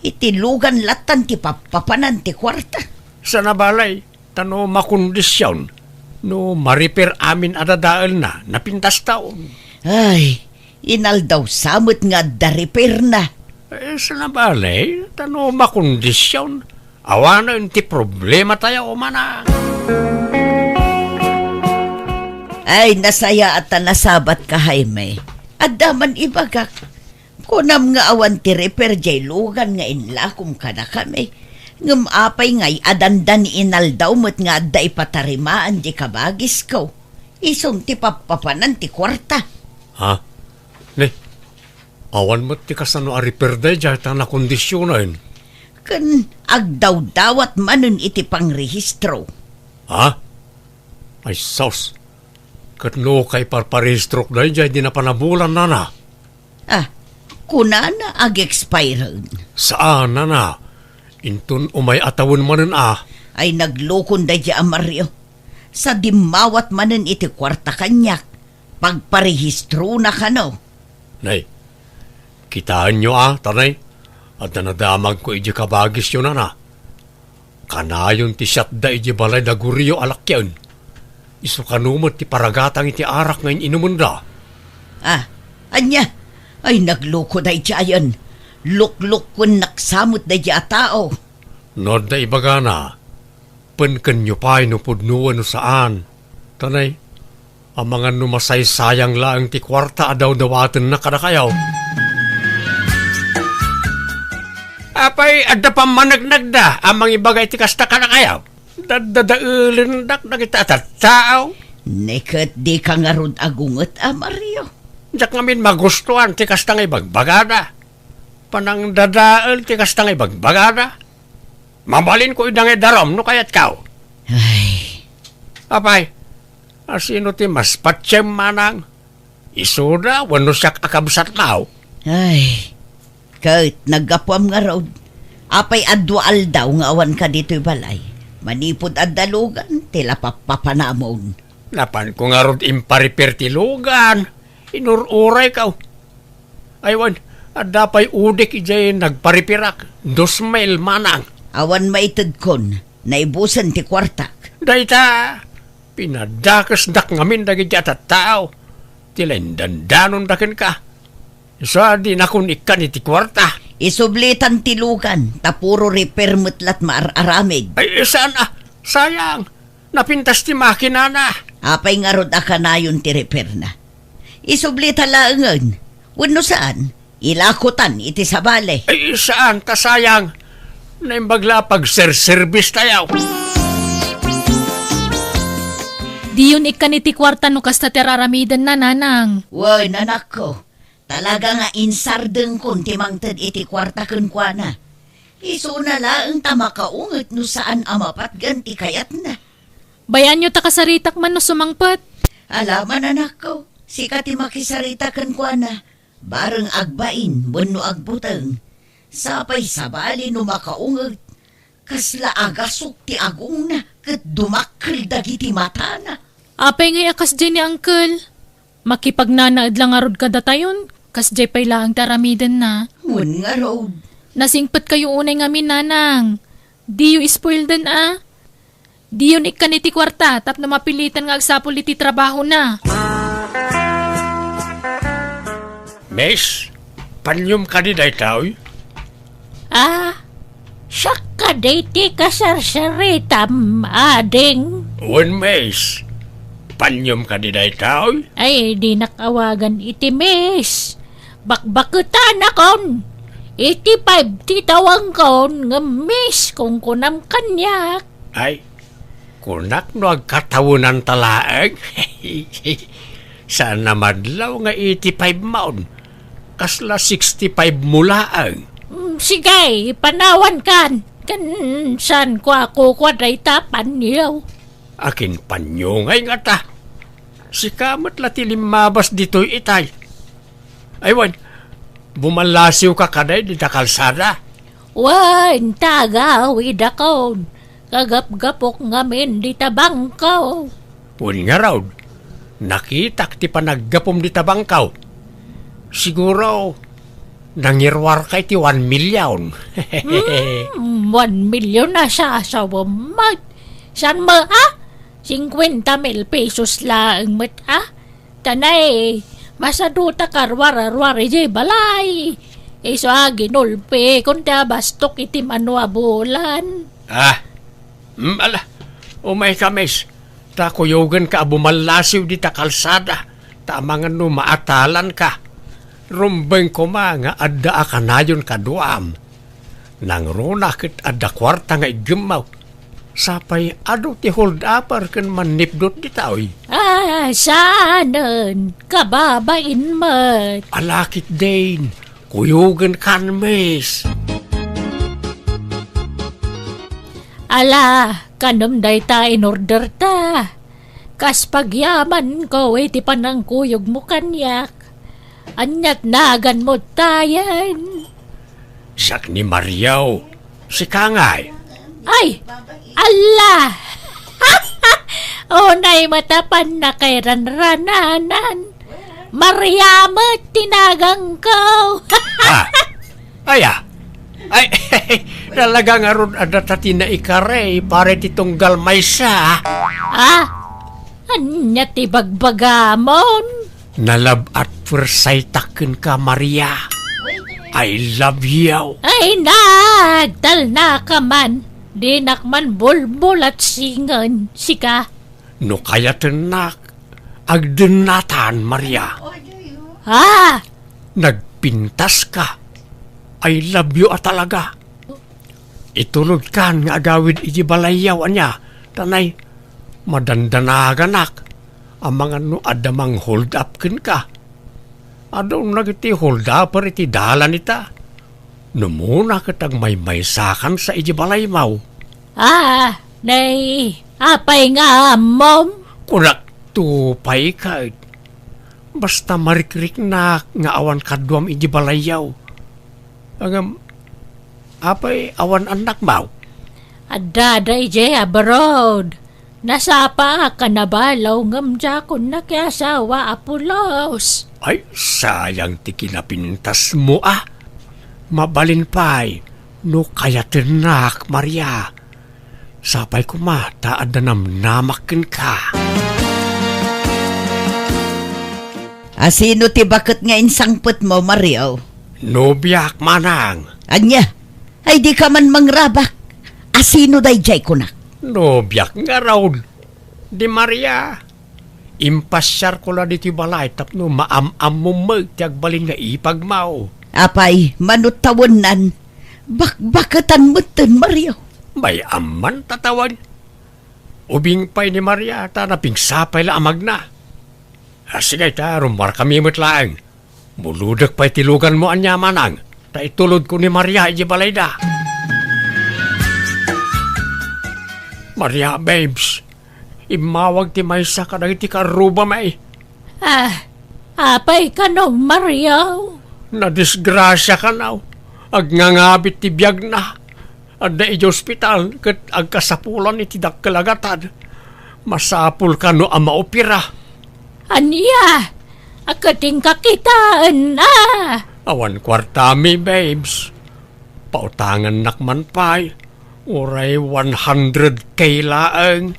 Iti lugan lattan ti pappapanan ti kuarta. Saan a bale, ta no makondision, no mariper amin a dadaelna, napintastaon. Ay, inaldaw sa met nga adda repairna. Eh, saan a bale, ta no makondision, awanen ti problematayo, Manang. Ay, nasayaat ta nasabatka, Jaime. Adda man ibagak. Kunam nga awan ti repair jay lugan nga inlakom kadakami. Ngem apay ngay a dandan inaldaw met nga adda ipatarimaan jay kabagisko? Isun ti pappapanan ti kuarta. Ha? Ne, awan met ti kasano a repair daydiay ta nakondisionen. Ken agdawdawat manen iti pangrehistro. Ha? Ay sus! Ket no kaiparparehistrok daydiay di napanabulan, Nana? Ah, kunana ag-expiren. Saan, Nana. Inton umay a tawen manen a. Ay naglukon daydiay a Mario. Sa dimmawat manen iti kuarta kaniak, pagparehistrona kano. Nay, Kitaenyo a, tanay, adda nadamagko idiay kabagisyo, nana. Kanayon ti siatda idiay balay da Gurio a lakkien. Isu kano met ti paragatang iti arak nga in-inumenda. Ah, ania? Ay, nagluko daydiayen. Luklukkuennak sa met daydi a tao. No adda ibagana, penkenyo pay no pudno wenno saan. Tanay, amangan no masaysayang laeng ti kuarta a dawdawatenna kadakayo. Apay, adda pammaneknekda a mangibaga iti kasta kadakayo? Daddadaelendak dagiti a tattao. Ne ket dika ngarud agunget a, Mario? Diak ngamin magustuan ti kasta nga ibagbagada. Panangdadael ti kasta nga ibagbagada. Mabalinko ida nga idarum no kayatko. Ay. Apay, asino ti mas patiem, manang? Isuda wenno siak a kabsatmo? Ay, ket naggapuam ngarud. Apay a dua aldaw nga awanka ditoy balay? Manipud adda lugan ti lapappapanamon. Napanko ngarud imparipir ti lugan. Inur-urayko. Ay wen, adda pay udik idiay nagparipirak. Dos mil, manang. Awan maitedkon. Naibusen ti kuartak. Dayta, pinadakesdak ngamin dagiti a tattao. Ti la indandanonda kenka. Isu a dinakon ikkan iti kuarta. Isublitan ti lugan, ta puro repair met lat maar-aramid. Ay, saan a? Sayang. Napintas ti makinana. Apay ngarud a kanayon ti repairna? Isublita laengen. Wenno saan, ilakotan iti sabali. Ay, saan, ta sayang. Naimbag la a pagserserbistayo. Diyon ikkan iti kuarta no kasta ti ar-aramidenna, nanang. Wen, anakko. Talaga nga insardengkon ti mangted iti kuarta kenkuana. Isuna laeng ta makaunget no saan a mapatgan ti kayatna. Bayaanyo ta kasaritak man no sumangpet. Ala man, anakko, sika ti makisarita kenkuana. Bareng agbain wenno agbuteng. Sapay sabali no makaunget. Kasla agasok ti agongna ket dumakkel dagiti matana. Apay ngay a kasdiay ni Uncle? Makipagnanaed la ngarud kadatayon, kasdiay pay laeng ti aramidenna. Wen ngarud. Nasingpetkayo unay ngamin, nanang. Diyo ispoilden a. Diyon ikkan iti kuarta tapno mapilitan nga agsapul iti trabahona. Miss, paniom kadi daytoy? Ah, siak kadi ti kasarsaritam, ading? Wen, miss. Paniom kadi daytoy? Ay, dinak awagan iti miss. Bakbaketanakon. Eighty-five ti tawangkon, ngem miss, kunkunam kaniak. Ay, kunak no agkatawenanta laeng. Saan a madlaw nga eighty-five maon. Kasla sixty-five mo laeng. Mm, sige, panawankan. Ken saanko a kukua dayta panyo? Akin panyo ngay ngata? Sika met la ti limmabas ditoy itay. Ay wen, bumallasiwka kadi dita kalsada? Wen, tagawidakon. Kagapgapok ngamin dita bangko. Wen ngarud, nakitak ti panaggapuem dita bangko. Siguro, nangiruarka iti one million. Hmm, one million a sasawem met. Saan met, a? Cincuenta mil pesos laeng met, a? Tanay, masadutak a ruar-ruar idiay balay. Isu a ginulpikon ti abastok iti mano a bulan. Ah, mm, ala, umayka, miss. Ta kuyogenka a bumallasiw dita kalsada, ta amangan no maatalanka. Rumbeng koma nga adda a kanayon kaduam. Nangruna ket adda kuarta nga iggemmaw. Sapay adu ti hold-upper ken mannipdut ditoy. Ah, saanen, kababain met. Ala ketdin, kuyogenkan, miss. Ala, kanem dayta in-orderta. Kas pagyamanko iti panangkuyogmo kaniak. Aniat naganmo tayen? Siak ni Mario. Sika ngay? Ay, alla! Unay met a pannakairanrananan. Maria met ti naganko. Ah, aya? Ay, talaga ngarud, adda ta ti naikari, pare ti tunggal maysa. Ah? Ania ti bagbagamon? Na-love at first sight-ak kenka, Maria. I love you. Ay, nagtalnaka man. Dinak man bulbulat singen, sika. No kayatennak, agdennatan, Maria. Ah! Nagpintaska. I love you a talaga. Itulodkan nga agawid iti balayyaw, ania, ta nay, madandanaganak, amangan no adda mang-hold up kenka. Adun dagiti hold-upper iti dalan ita. No muna ket agmaymaysakansa iti balaymaw. Ah, nay, apay nga ammom? Kunak to pay ket. Basta marikriknak nga awan kaduam iti balayyaw. Ngem, apay awan annakmaw? Adda daydiay abroad. Nasapaak a nabalo ngem diakon nakiasawa a pulos. Ay, sayang ti kinapintasmo a. Mabalin pay, no kayatennak, Maria. Sapay koma ta adda namnamak kenka. A sino ti baket nga insangpetmo, Mario? Nobiak, manang. Ania? Ay, dika man mangrabak. A sino daydiay, kunak? Nobiak ngarud. Di Maria. Impasiarko la ditoy balay tapno maam-ammom met ti agbalin nga ipagmaw. Apay, mano tawennan? Bakbaketan metten, Mario. May amman ta tawen. Ubing pay ni Maria ta napigsa pay la a magna. A, sige ta, rummuarkami met laeng. Mulodek pay ti luganmo ania, manang, ta itulodko ni Maria iti balayda. Maria, babes, immawag ti maysa kadagiti karrubami. Ah, apay kano, Maria? Nadisgrasia kano. Agngangabit ti biagna. Adda idiay ospital ket agkasapulan iti dakkel a gatad. Masapul kano a maopera. Ania? A, ket inka kitaenna. Awan kuartami, babes. Pautangannak man pay. Uray one hundred K laeng.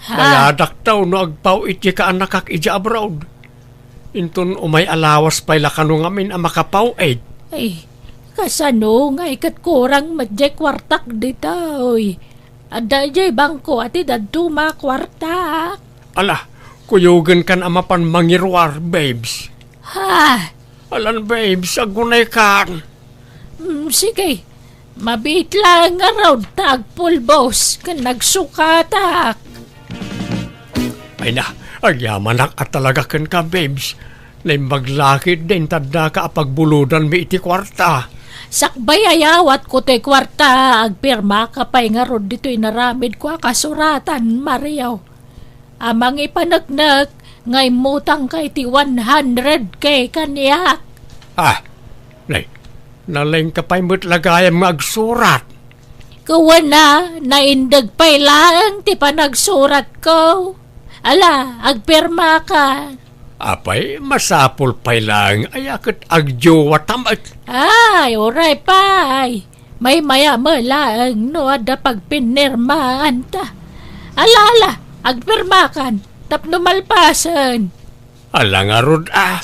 Ha? Bayadak ta no agpaw-it ti kaanakak idiay abroad. Inton umay a lawas pay la kano ngamin a makapaw-it. Ay, kasano ngay ket kurang met diay kuartak ditoy? Adda idiay bangko a ti dadduma a kuartak. Ala, kuyogenkan a mapan mangiruar, babes. Ha? Alan, babes, agunaykan. Mm, sige. Mabiit laeng ngarud ta agpulbos ken nagsukatak. Ay na, agyamanak a talaga kenka, babes. Naimbag la ketdi inta addaka a pagbulodanmi iti kuarta. Sakbay a yawatko toy kuarta, agpirmaka pay ngarud ditoy inaramidko a kasuratan, Mario. A mangipaneknek nga immutangka iti one hundred K kaniak. Ah, nay, nalengka pay met la gayam nga agsurat. Kuana, naindeg pay laeng ti panagsuratko. Ala, agpirmaka. Apay, masapul pay laeng aya ket agjowa ta met. Ay, uray pay. Maymaya met laeng no adda pagpinirmaanta. Ala, ala, agpirmakan tapno malpasen. Ala ngarud a.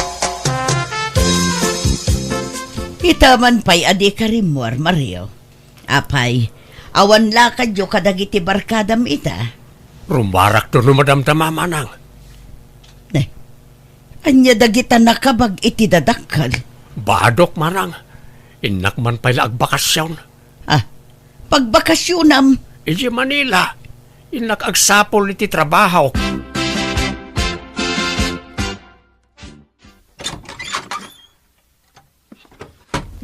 Ita man pay a dika rimmuar, Mario. Apay, awan lakadyo kadagiti barkadam ita? Rummuarakto no madamdama, manang. Ne, ania dagita nakabag iti dadakkel? Badok, manang. Innak man pay la agbakasyon. Ah, pagbakasyonam? Idiay Manila. Innak agsapul iti trabahok.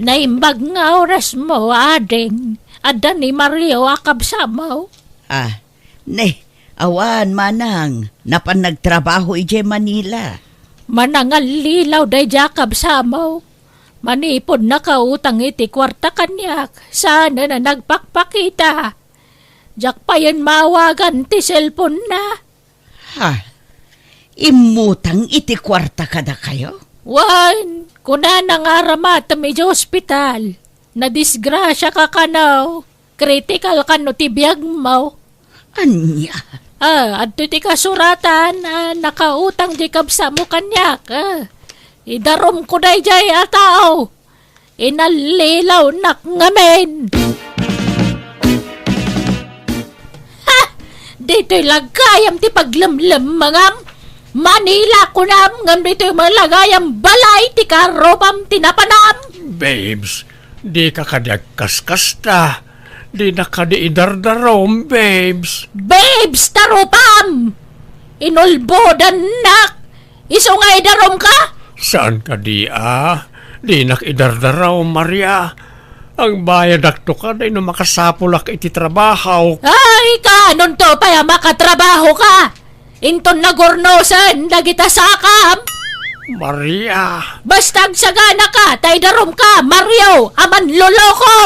Naimbag nga orasmo, ading. Adda ni Mario a kabsatmo? Ah, ne, awan, manang. Napan nagtrabaho idiay Manila. Manangallilaw daydiay a kabsatmo. Manipud nakautang iti kuarta kaniak, saanen a nagpakpakita. Diak payen maawagan ti cellphone-na. Ha? immutang iti kuarta kadakayo? Wen, kunana nga aramatem idiay ospital. Nadisgrasiaka kano. Kritikal kano ti biagmo. Ania? Ah, adtoy ti kasuratan a nakautang diay kabsatmo kaniak. Ah, idarumko daydiay a tao. Inallilawnak ngamin. Ha! Ditoy la gayam ti paglemlemmengam. Manila kunam ngem ditoy met la gayam balay ti karupam ti napanam. Babes, dika kadi agkaskasta. Dinak kadi idardarum, babes. Babes, tarupam! Inulbodannak! Isu nga idarumka? Saan kadi a? Dinak idardarum, Maria. Agbayadakto kadi no makasapulak iti trabaho. Ay, kaanonto pay a makatrabahoka? Inton nagurnosen dagita sakam? Maria. Basta agsaganaka, ta idarumka, Mario, a manloloko!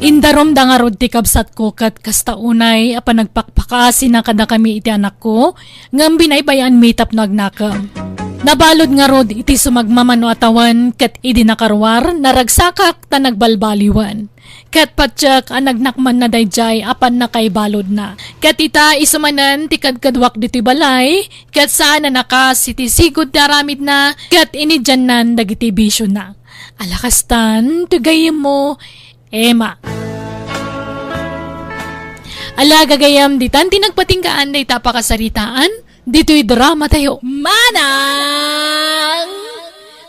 Indarumda ngarud ti kabsatko ket kasta unay a panagpakpakaasina kadakami iti anakko, ngem binaybay-anmi tapno agnakem. Nabalud ngarud iti sumagmamano a tawen ket idi nakaruar, naragsakak ta nagbalbaliwen. Ket patiek a nagnakmanna daydiay a pannakaibaludna. Ket ita, isu manen ti kadkaduak ditoy balay, ket saan a nakas iti sigud ti aramidna, ket inidiannan dagiti bisiona. Ala kastan, ti gayyemmo, Emma. Ala gagayyem, ditan ti nagpatinggaan dayta a pakasaritaan, ditoy drama tayo. Manang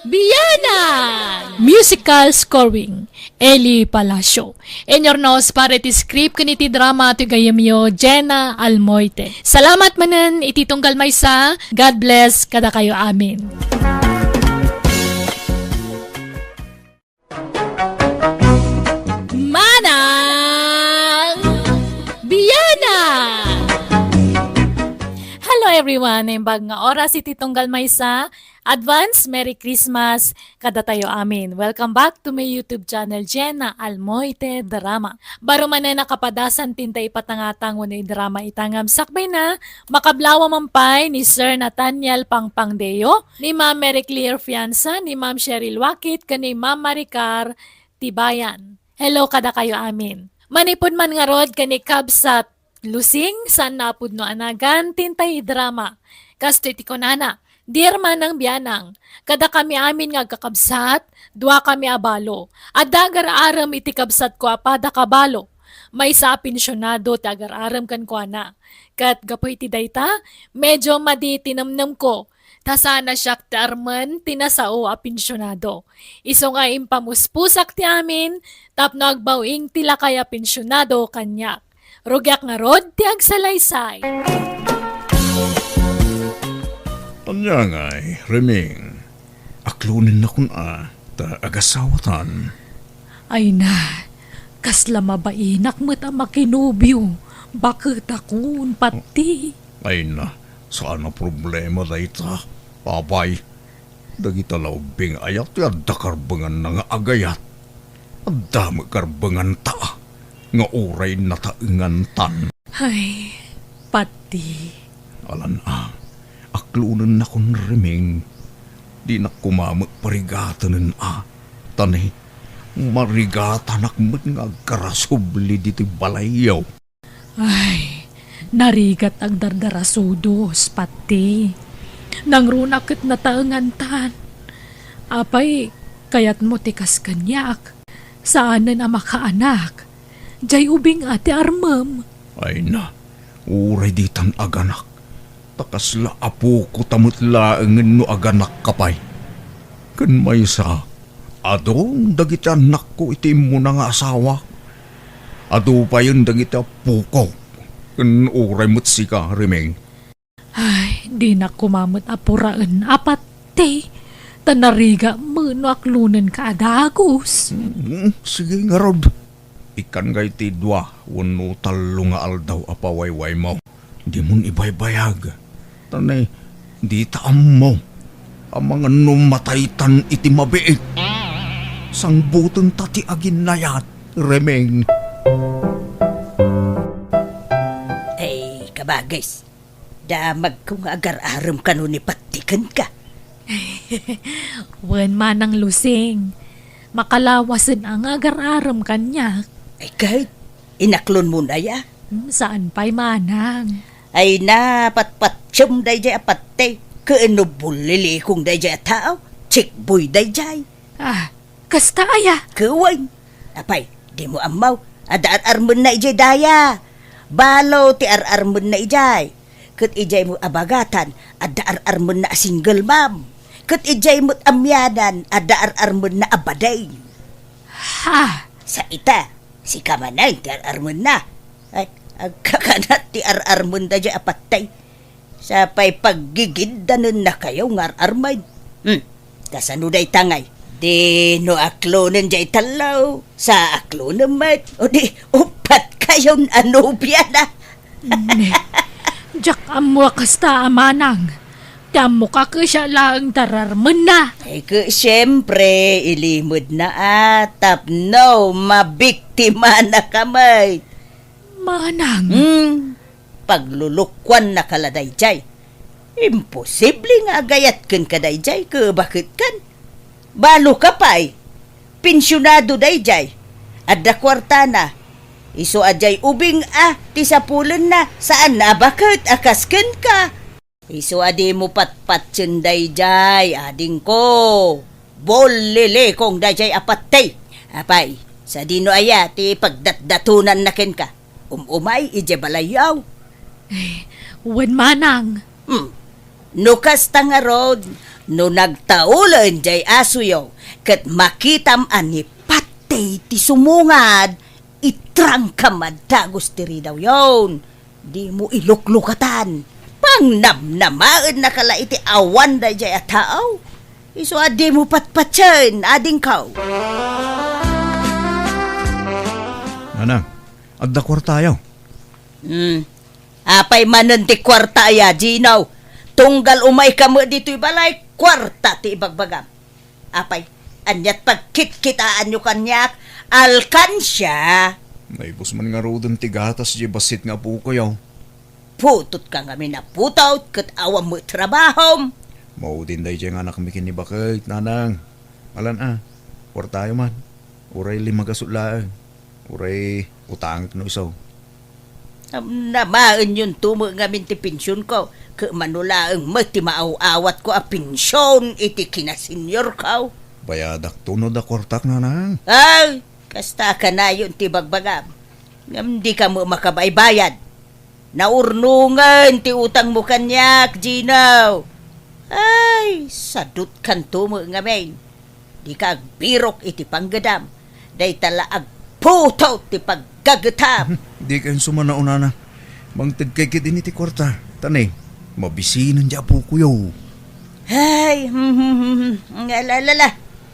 Bianang! Musical scoring, Eli Palacio. Inyurnos para iti script ken iti drama ti gayyemyo, Jenna Almoite. Salamat manen iti tunggal maysa. God bless kadakayo amin. Manang Bianang! Hello everyone! Naimbag nga oras iti tunggal maysa. Advance Merry Christmas kadatayo amin. Welcome back to my YouTube channel, Jenna Almoite Drama. Baro manen a kapadasan ti inta ipatangatang wenno idrama ita ngem sakbayna, makablawa man pay ni Sir Nathaniel Pangpangdeo, ni Ma'am Mary Claire Fianza, ni Ma'am Cheryl Wakit, ken ni Ma'am Maricar Tibayan. Hello kadakayo amin. Manipud man ngarud ken ni Kabsat Lusing, saan a pudno a nagan, ti inta idrama. Kastoy ti kunana, Dear Manang Bianang, kadakami amin nga agkakabsat, duakami a balo. Adda agar-arem iti kabsatko a pada kabalo. Maysa a pensionado ti agar-arem kenkuana. Ket gapu iti dayta, medyo madi ti nemnemko. Ta saan a siak ti armen ti nasao a pensionado. Isu nga impamuspusak ti amin tapno agbaw-ing ti lakay a pensionado kaniak. Rugiak ngarud ti agsalaysay. Ania ngay, Reming? Aklonennakon a, ta agasawatan. Ay na, kasla mabainak met a makinobio, baketakon, pati. Ay na, saan a problema dayta, apay. Dagita la ubbing ayat ti adda karbenganna nga agayat. Adda met karbenganta nga uray nataengantan. Ay, pati. Alan a, aklonennakon, Reming. Dinak koma met parigatenen a. Ta ni, marigatanak met nga agkarasubli ditoy balayyo. Ay, narigat agdardarasudos, pati. Nangruna ket nataengantan. Apay, kayatmo ti kas kaniak? Saanen a makaanak. Jay ubing a ti armem. Ay na, uray ditan aganak. Ta kasla apokota met laengen no aganakka pay. Ken maysa, adu dagiti annakko iti immuna nga asawak. Adu payen dagiti appokok. Ken uray met sika, Reming. Ay, dinak koma met a puraen a pati. Ta narigat met no aklonenka a dagus. Mm, sige ngarud. Ikkannaka iti dua wenno tallo nga aldaw a pawaywaymo. Dimon ibaybayag. Ta ni, dita ammo. Amangan no mataytan iti mabiit. Sangbutenta ti aginnayat, Reming. Ay, kabagis. Damagko nga agar-arem kano ni Patti kenka. Wen, Manang Lusing. Makalawasen a nga agar-arem kaniak. Ay, ket, inaklonmon aya? Hmm, saan pay, Manang. Ay, napatpatiem daydiay a Patti. Ket no bulilikong daydiay a tao, checkboy daydiay. Ah, kasta aya? Ket wen. Apay, dimo ammo, adda ar-armenna idiay daya. Balo ti ar-armenna idiay. Ket idiay met a bagatan, adda ar-armenna a single mom. Ket idiay met a mianan, adda ar-armenna a bading. Ha? Sa ita, sika manen ti ar-armenna. Ay, agkakanat ti ar-armenda diay a Patti. Sapay paggigiddanennakayo nga ar-armen. Hmm. Kasano dayta ngay? Dino aklonen diay tallo. Sa aklonen met. O di, uppat kayon a nobiana. Ne. Diak ammo a kasta a Manang. Ti ammok a ket siak laeng ti ar-armenna. Ay, ket siempre, ilimedna a tapno mabiktimanaka met. Manang. Hmm. Paglulukuannaka la daydiay. Imposible nga agayat kenka daydiay, ket baket ken. Baloka pay. Pensionado daydiay. Adda kuartana. Isu a diay ubing a ti sapulenna, saan a baket a kas kenka. Isu a dimo patpatien daydiay, adingko. Bullilikong daydiay a Patti. Apay, sadino aya ti pagdatdatonanna kenka? Um-umay idiay balayyo. Eh, wen, Manang. Hmm. No kasta ngarud, no nagtaulen diay asuyo, ket makitam a ni Patti ti sumungad, itrangkam a dagus ti ridawyon. Dimo iluklukatan. Pangnamnamaennaka la iti awan daydiay a tao. Isu a dimo patpatien, adingko. Nanang, adda kuartayo? Hmm. Apay manen ti kuarta aya, Gino? Tunggal umayka met ditoy balay, kuarta ti ibagbagam. Apay, aniat pagkitkitaanyo kaniak? Alkansia! Naibus man ngaruden ti gatas diay bassit nga apokoyo. Putotka ngamin a putot ket awan met trabahom. Maudin daydiay nga anakmi ken ni baket, Nanang. Alan a, kuartayo man. Uray lima gasut laeng. Uray utangek no isu. Am, namaenyon to met ngamin ti pensionko, ket mano laeng met ti maaw-awatko a pension iti kinaseniorko. Bayadak to no adda kuartak, Nanang. Ay, kasta kanayon ti bagbagam. Ngem dika met makabaybayad. Naurnongen ti utangmo kaniak, Gino. Ay, sadutkanto met ngamin. Dika agbirok iti panggedam. Dayta la agputot ti paggagetam. Dika insumanaw, Nanang. Mangtedkay ketdi iti kuarta. Ta ne, mabisinen diay apokoyo. Ay, hmm, hmm, hmm, hmm. Ala, ala, ala.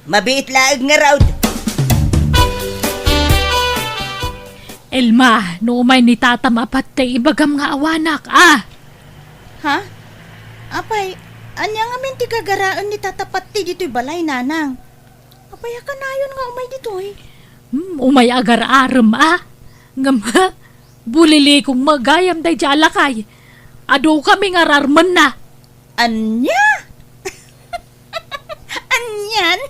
Mabiit laeng ngarud. Elma, no umay ni tatam a Patti, ibagam nga awanak, a? Ha? Apay, ania ngamin ti gagaraen ni tata Patti ditoy balay, Nanang? Apay a kanayon nga umay ditoy? Hmm, umay agar-arem, a? Ngem, ha? Bulilikong met gayam daydiay a lakay. Adu kami nga ar-armenna. Ania? Anian?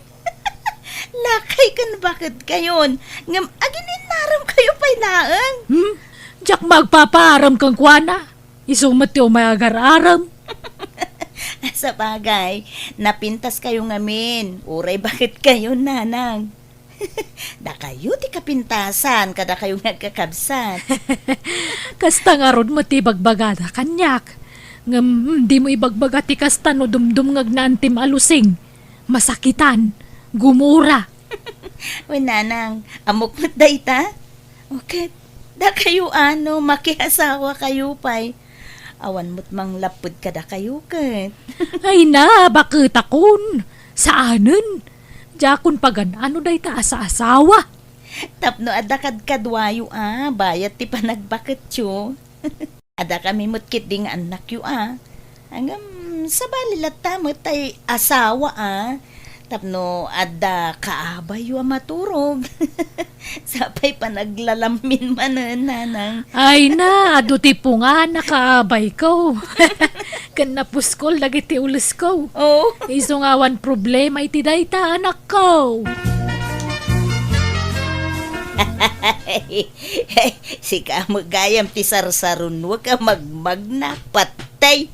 Lakay ken baket kayon, ngem agin-innarem kayo pay laeng. Hmm? Diak magpapaarem kenkuana. Isu met ti umay agar-arem. Sabagay, napintas kayo ngamin. Uray baket kayo, Nanang. Dakayo ti kapintasan kadakayo nga agkakabsat. Kasta ngarud met ti ibagbagada kaniak. Ngem, dimo ibagbaga ti kasta no dumdumngegna antim a Lusing. Masakitan. Gumura. Wen, Nanang, ammok met dayta? O ket, dakayo a no makiasawa kayo pay. Awan met manglapped kadakayo ket. Ay na, baketakon. Saanen. Diakon pagan-ano dayta a saasawa. Tapno adda kadkaduayo a, bayat ti panagbaketyo. Adda kami met ketdi nga annakyo a. Ngem, sabali latta met tay asawa a. Tapno adda kaabayyo a maturog. Sapay panaglalammin manen, nanang. Ay na, adu ti pungan a kaabayko. Ken napuskol dagiti ulesko. Oh. Isu nga awan problema iti dayta, anakko. Sika met gayam ti sarsarunwek a magmagna, patay.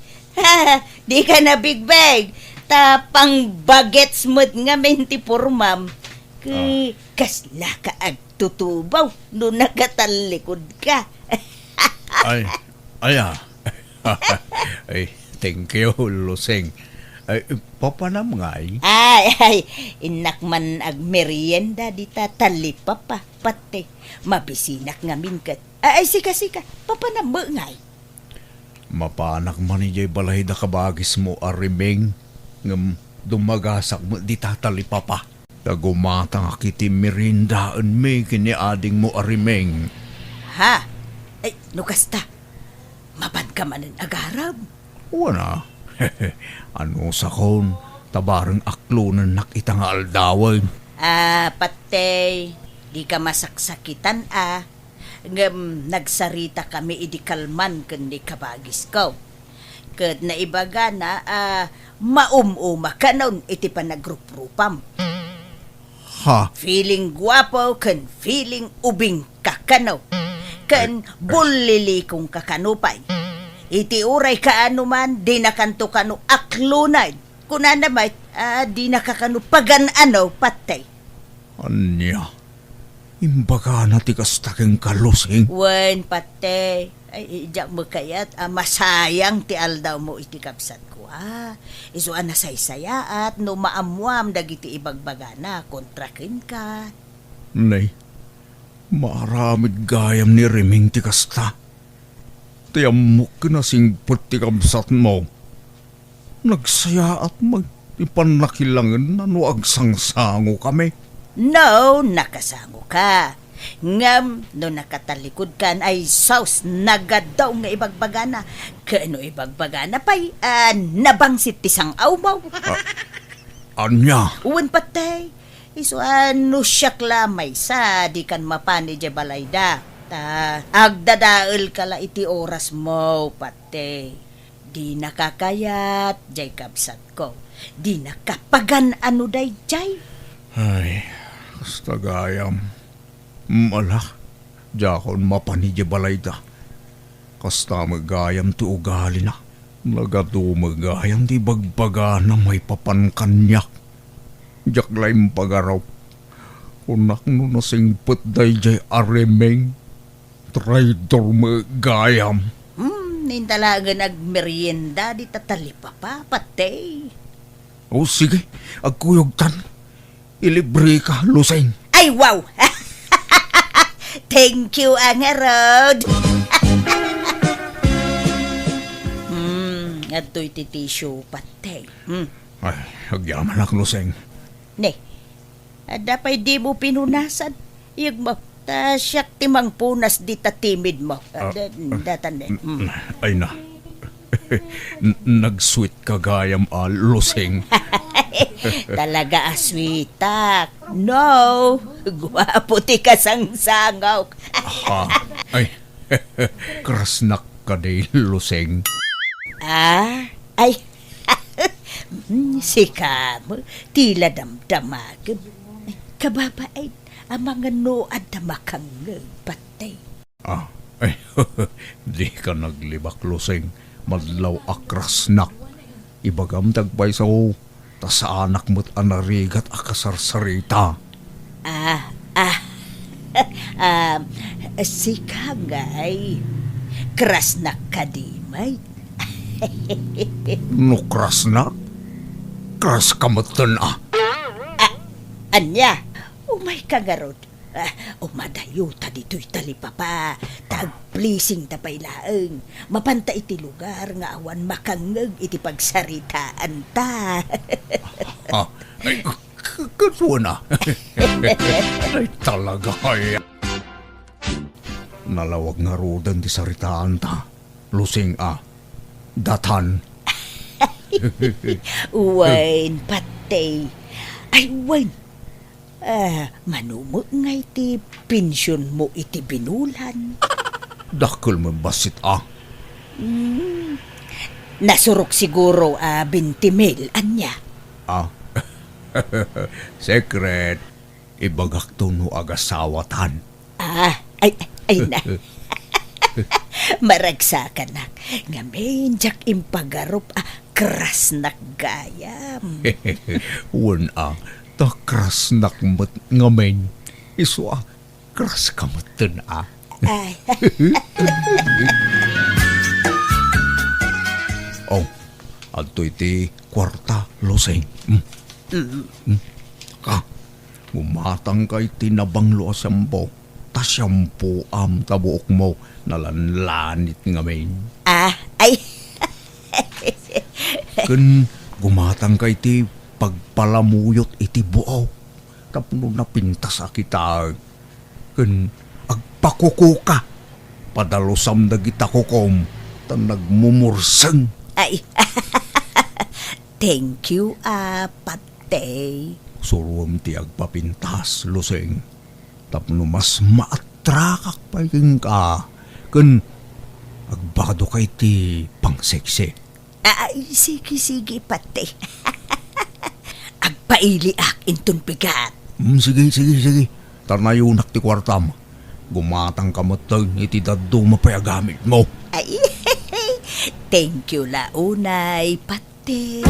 Dika nabigbeg, ta pangbagets met ngamin ti pormam. Ket Ah. kaslaka agtutubaw no nakatallikudka. Ay, aya. Ay, thank you, Lusing. Ay, papanam ngay? Ay, ay, innak man agmerienda dita talipapa, pati. Mabisinak ngamin ket. Ay, ay, sika, sika, papanam met ngay? Mapanak man idiay balay da kabagismo a Remeng, ngem dumagasak met dita talipapa. Ta gumatangak iti meriendaenmi ken ni adingmo a Remeng. Ha? Ay, no kasta, mapanka manen agarem? Wen a. Anusakon, ta bareng aklonennak ita nga aldawen. Ah, patey, dika masaksakitan a. Ngem nagsaritakami idi kalman ken ni kabagisko. Ket naibagana a maum-uma kanon iti panagruprupam. Ha? Feeling guapo ken feeling ubing ka kano. Ken Ay, ay. bullilikong ka kano pay. Iti uray kaano man, dinakanto kano aklonen. Kunana met, ah, dinaka kano pagan-ano, patey. Ania? Imbagana ti kasta kenka, Lusing? Wen, patey. Ay, diak met kayat a masayang ti aldawmo iti kabsatko, a. Isu a nasaysayaat no maammuam dagiti ibagbagana kontra kenka. Nay, maaramid gayam ni Remeng ti kasta. Ti ammok ken nasingpet ti kabsatmo. Nagsayaat met ti pannakilangenna no agsangsangokami. No, nakasangoka. Ngem no nakatalikudkan, ay sus, nagadaw nga ibagbagana. Ken no ibagbagana pay, ah, nabangsit ti sang-awmo. Ah, ania? Wen, patey. Isu a no siak la maysa, dikan mapan idiay balayda. Ta agdadaelka la iti orasmo, patey. Dinaka kayat, jay kabsatko. Dinaka pagan-ano dayjay. Ay, kasta gayam. Mala, diakon mapan idiay balayda. Kasta met gayam ti ugalina. Nagadu met gayam ti ibagbagana maipapan kaniak. Diak la impagarup. Kunak no nasingpet dayjay a Remeng. Traidor met gayam. Hmm, inta laengen agmerienda dita talipapa, patey. O, sige, agkuyogtan. Ilibreka, Lusing. Ay, wow! Thank you, a ngarud. Hmm, adtoy ti tissue, patey. Hmm. Ay, agyamanak, Lusing. Ne, adda pay dimo pinunasan. Iyegmo, ta siak ti mangpunas dita timidmo. Ah, Ah, da-, ah, datan, eh. Mm. Mm. Ay na. N-, nag-sweet ka gayam a, Lusing. Talaga a sweetak. No, guapo ti kasangsangok. Aha. Ay, krasnak kadi, Lusing. Ah, ay. Mm, sika met, ti la damdamagem. Kababain, amangan no adda makangngeg, patey. Ah, ay, dika naglibak, Lusing. Madlaw a krasnak. Ibagam ti agpayso, ta saanak met a narigat a kasarsarita. Ah, ah. Ah, sika ngay, krasnak kadi met. No krasnak, kras ka metten a. Ah, ania? Umayka ngarud. Ah, umadayota ditoy talipapa, ta agblessing ta pay laeng. Mapanta iti lugar nga awan makangngeg iti pagsaritaanta. Ah, ay, k-, k-, kasuana. Ay, talaga, ay. Nalawag ngaruden ti saritaanta. Lusing a, datan. Wen, patey. Ay, wen. Ah, mano met ngay ti pensionmo iti binulan? Dakkel met bassit, a. Hmm. Nasurok siguro a twenty mil, ania? Ah. Secret. Ibagakto no agasawatan. Ah, ay, ay na. Maragsakanak. Ngamin, diak impagarup a krasnak gayam. Wen a, ta krasnak met ngamin. Isu a, kras ka metten a. Ay. Oh, adtoy ti kuarta, Lusing. Mm. Mm. Mm. Ka, gumatangka iti nabanglo a shampoo. Ta shampooam ta buokmo nalanlanit ngamin. Ah, ay. Ken gumatangka iti pagpalamuyot iti buok tapno napintas a kitaek. Ken agpakukuka. Padalusam dagita kukom ta nagmumurseng. Ay. Thank you, a, Patey. Suroem ti agpapintas, Lusing. Tapno mas maatrakak pay kenka, ken agbadoka iti pangseksi. Ay, sige, sige, Patey. Agpailiak inton pigat. Mm, sige, sige, sige. Tarnayonak ti kuartam. Gumatangka metten iti dadduma pay a gamitmo. Ay, thank you la unay, Patey.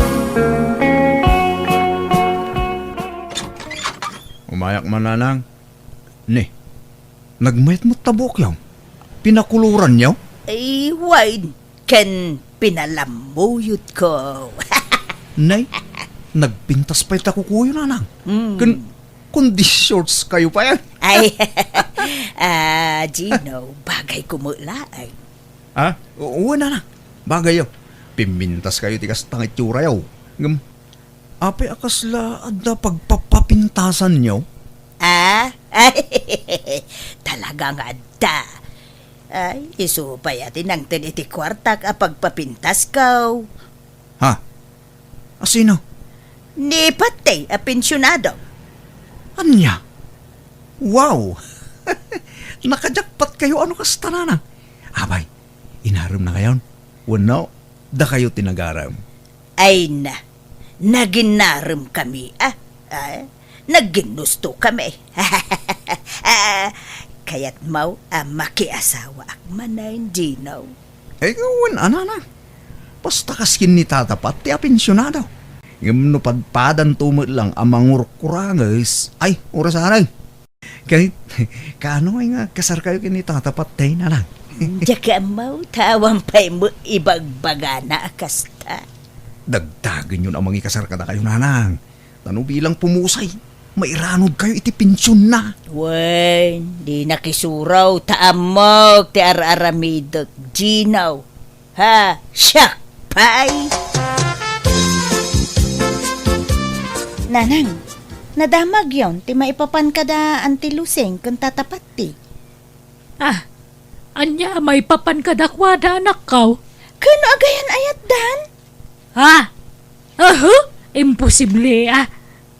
Umayak man, Nanang. Ne, nagmayat met ta buokyo? Pinakuloranyo? Ay, wen, ken pinalamuyotko. Nay, nagpintas pay ta kukuyo, Nanang. Mm. Ken, kundi shorts kayo pay. Ay, ah, Gino, bagay ko met laeng. Ha? O, wen, Nanang. Bagayyo. Pimmintas kayo ti kasta nga itsurayo. Ngem, apay a kasla adda pagpapapintasanyo? Ah? Ay, talaga nga adda. Ay, isu pay a ti nangted iti kuartak a pagpapintasko. Ha? Asino? Ni Patey a pensionado. Ania? Wow! Nakajakpat kayo, ano kasta, Nanang? Abay, inarem na kayon? Wenno, dakayo ti nagarem? Ay na, naginarem kami, ah. Ah, nagginusto kami. Ah, kayatmo a makiasawaak manen, Gino? Ay, wen, Nanang. Basta kas ken ni Tata Pat ti apensionado. Ngem no padpadanto met lang a mangurkuranges, ay, orasanen. Kay, kaano ngay nga kasarkayo ken ni Tata Patey, Nanang? Diak ammo, ta awan pay met ibagbagana a kasta. Dagdagenyon a mangikasar kadakayo, Nanang. Ta no bilang pumusay, mairanod kayo iti pensionna. Wen, di nakisuraw, ta ammok ti ar-aramidek, Gino. Ha, siak pay! Nanang, nadamagyon ti maipapan kada Auntie Lusing ken Tata Patey. Ah, ania a maipapan kadakuada, anakko? Ken no agayan-ayatdan? Ha? Ahu, imposible, ah.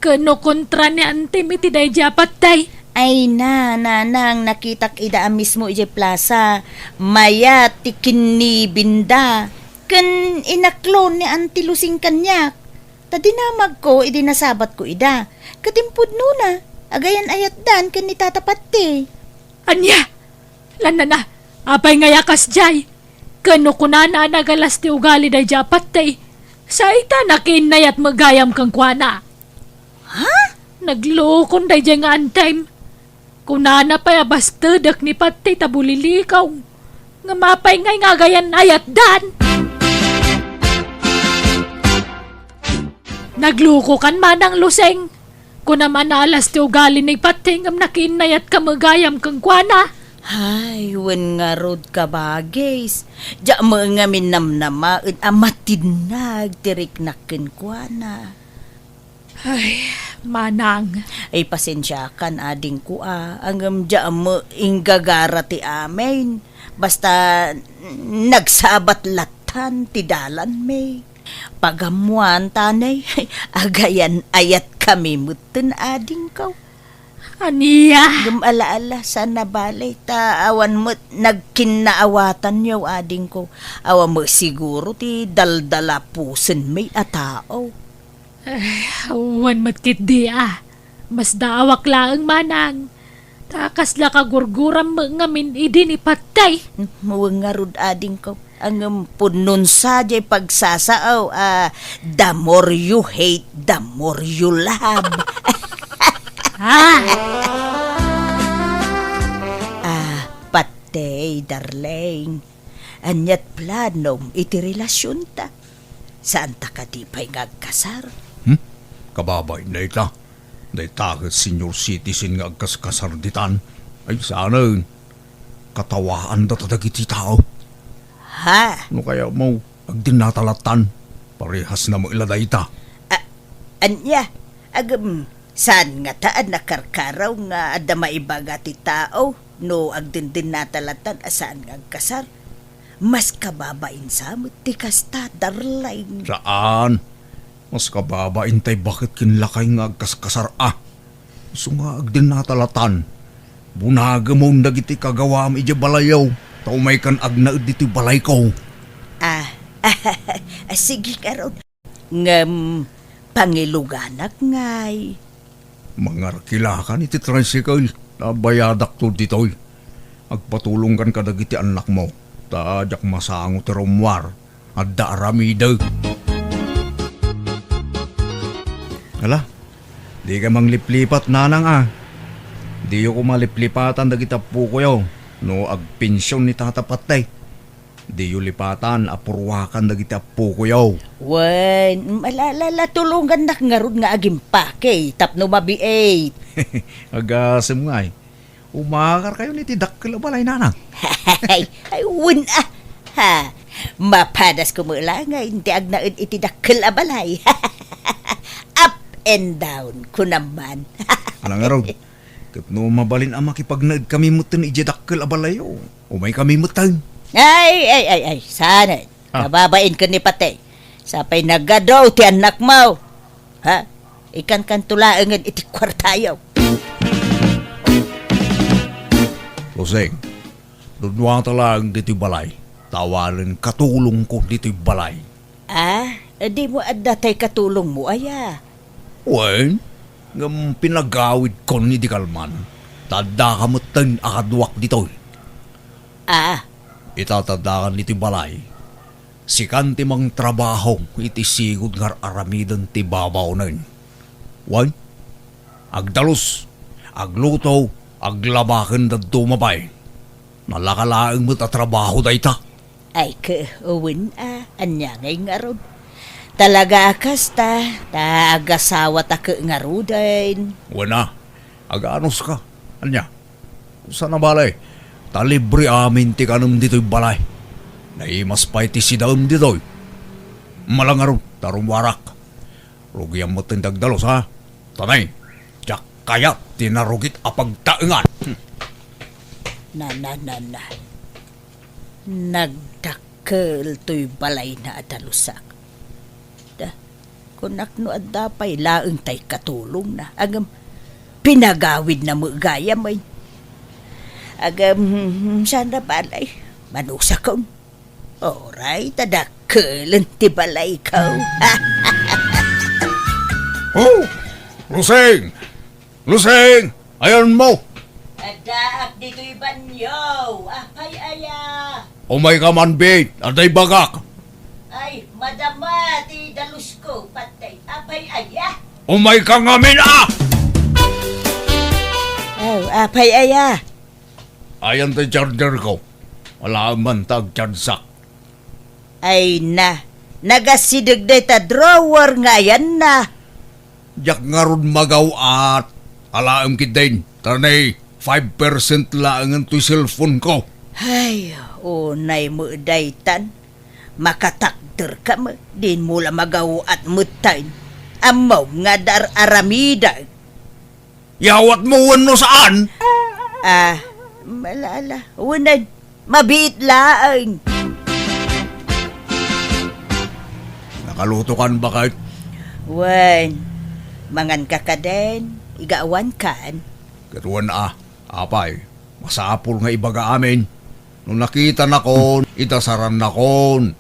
Ken no kontra ni Antim iti daydi a Patey? Ay na, Nanang, nakitak ida a mismo idiay plasa. Mayat ti kinnibinda. Ken inaklo ni Auntie Lusing kaniak. Ta dinamagko idi nasabatko ida. Ket impudnona, agayan-ayatdan ken ni Tata Patey. Ania? Lanana, apay ngay a kasdiay? Ken no kunana a nagalas ti ugali daydi a Patey, say ta nakiinnayat met gayam kenkuana. Ha? Naglukon daydiay nga Antim. Kunana pay a bastedek ni Patey ta bulilikaw. Ngem apay ngay nga agayan-ayatdan? Naglukokan, Manang Lusing. Kunam a naalas ti ugali ni Patey ngem nakiinnayatka met gayam kenkuana. Ay, wen ngarud, kabagis. Diak met ngamin namnamaen a matinnag ti riknak kenkuana. Ay, Manang. Ay, pasensiakan, adingko, a. Ngem diak met inggagara ti amin. Basta, nagsabat lattan ti dalanmi. Pagammoan, tanay, agayan-ayatkami metten, adingko. Ania? Ngem ala-ala, saan a bale, ta awan met nagkinnaawatanyo, adingko. Awan met siguro ti daldalapusenmi a tao. Eh, awan met ketdi a. Masdaawak laeng manang. Ta kasla kagurguram met ngamin idi ni Patay. Wen ngarud, adingko. Ngem pudno sa diay pagsasao a the more you hate, the more you love. Ah! Ah, Patay, darling. Ania't planom iti relasionta? Saanta kadi pay nga agkasar? Hmm? Kababain dayta. Dayta ket senior citizen nga agkaskasar ditan. Ay, saanen. Katawaandata dagiti tao. Ha? No kayatmo, agdennata lattan. Parehas na met la dayta. A-, ania? Agem, saan ngata a nakarkaraw nga adda maibaga ti tao no agdendennata lattan a saan nga agkasar? Mas kababain sa met ti kasta, darling. Saan. Mas kababain tay baket ken lakay nga agkaskasar a. Isu nga agdennata lattan. Bunagemon dagiti kagawam idiay balayyo, ta umaykan agnaed ditoy balayko. Ah, sige, ngarud. Ngem, pangiluganak ngay. Mangarkilakan iti tricycle, ta bayadakto ditoy. Agpatulongkan kadagiti annakmo, ta diak masango ti rummuar. Adda aramidek. Ala, dika mangliplipat, nanang a. Diyo koma liplipatan dagiti appokoyo no agpension ni Tata Patay. Diyo lipatan a purwakan dagiti appokoyo. Wen, ala-, ala-, ala, tulongannak ngarud nga agimpake tapno mabiit. Agasem ngay. Umakarkayon iti dakkel a balay, nanang. Ay, ay, wen a. Ha, mapadasko met la nga inti agnaed iti dakkel a balay. Up and down, kunam man. Ala ngarud, ket no mabalin a makipagnaedkami metten idiay dakkel a balayyo, umaykami metten. Ay, ay, ay, ay, saanen. Ah. Kababain ken ni Patay. Sapay nagadu ti annakmo. Ha? Ikankanto laengen iti kuartayo. Roseng, rudnuata laeng ditoy balay. Ta awanen katulongko ditoy balay. Ah, dimo adda tay katulongmo aya? Wen, ngem pinagawidkon idi kalman. Ta addaka metten a kaduak ditoy. Ah. Ita ta addakan ditoy balay. Sikan ti mangtrabaho iti sigud nga ar-aramiden ti babaonen. Wen, agdalus, agluto, aglaba ken dadduma pay. Nalaka laeng met a trabaho dayta. Ay, ke, wen a, ania ngay ngarud? Talaga a kasta, ta agasawata ke ngaruden. Wen a, aganuska. Ania? Saan a bale, ta libre amin ti kanem ditoy balay. Naimas pay ti sidaem ditoy. Ala ngarud, ta rummuarak. Rugiam metten ti agdalus, ha? Tanay, diak kayat ti narugit a pagtaengan. Hmm. Na, na, na, na. Nagdakkel toy balayna a dalusak. Da, kunak no adda pay laeng tay katulongna. Agem, pinagawidna met gayam, ay. Agem, saan a bale, manusakon. Oray, ta dakkelen ti balayko. Oh! Roseng! Roseng! Ayanmo! Addaak ditoy banio. Apay aya? Umayka man, Bit. Adda ibagak. Ay, madama ti dalusko, Patay. Apay aya? Umayka ngamin, a! Oh, apay aya? Ayan ti charger ko. Ala man ta agchargeak. Ay na, nagasideg dayta drawer nga ayanna. Diak ngarud magaw-at. Alaem ketdin, ta nay five percent laengen toy cellphone ko. Ay, unay met daytan. Makatakderka met, dinmo la magaw-at metten. Ammom nga dar-aramidek. Yawatmo wenno saan? Ah, ala, ala. Wenen, mabiit laeng. Kalutokan, baket? Wen, manganka kadin, igaawankan. Ket wen a, apay, masapul nga ibaga amin. No nakitanakon, idasarannakon.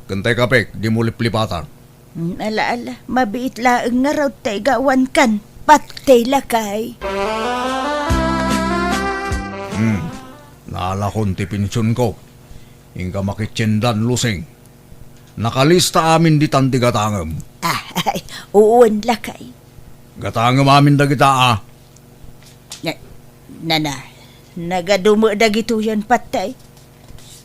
Ken tay kapek, dimo liplipatan. Hmm, ala, ala, mabiit laeng ngarud ta igaawankan. Patay, lakay. Hmm, naalakon ti pensionko. Inka makitiendan, Lusing. Nakalista amin ditan ti gatangem. Ah, ay, uwan, lakay. Gatangem amin dagita, a. Na, nana, nagadu met dagitoyen, patay.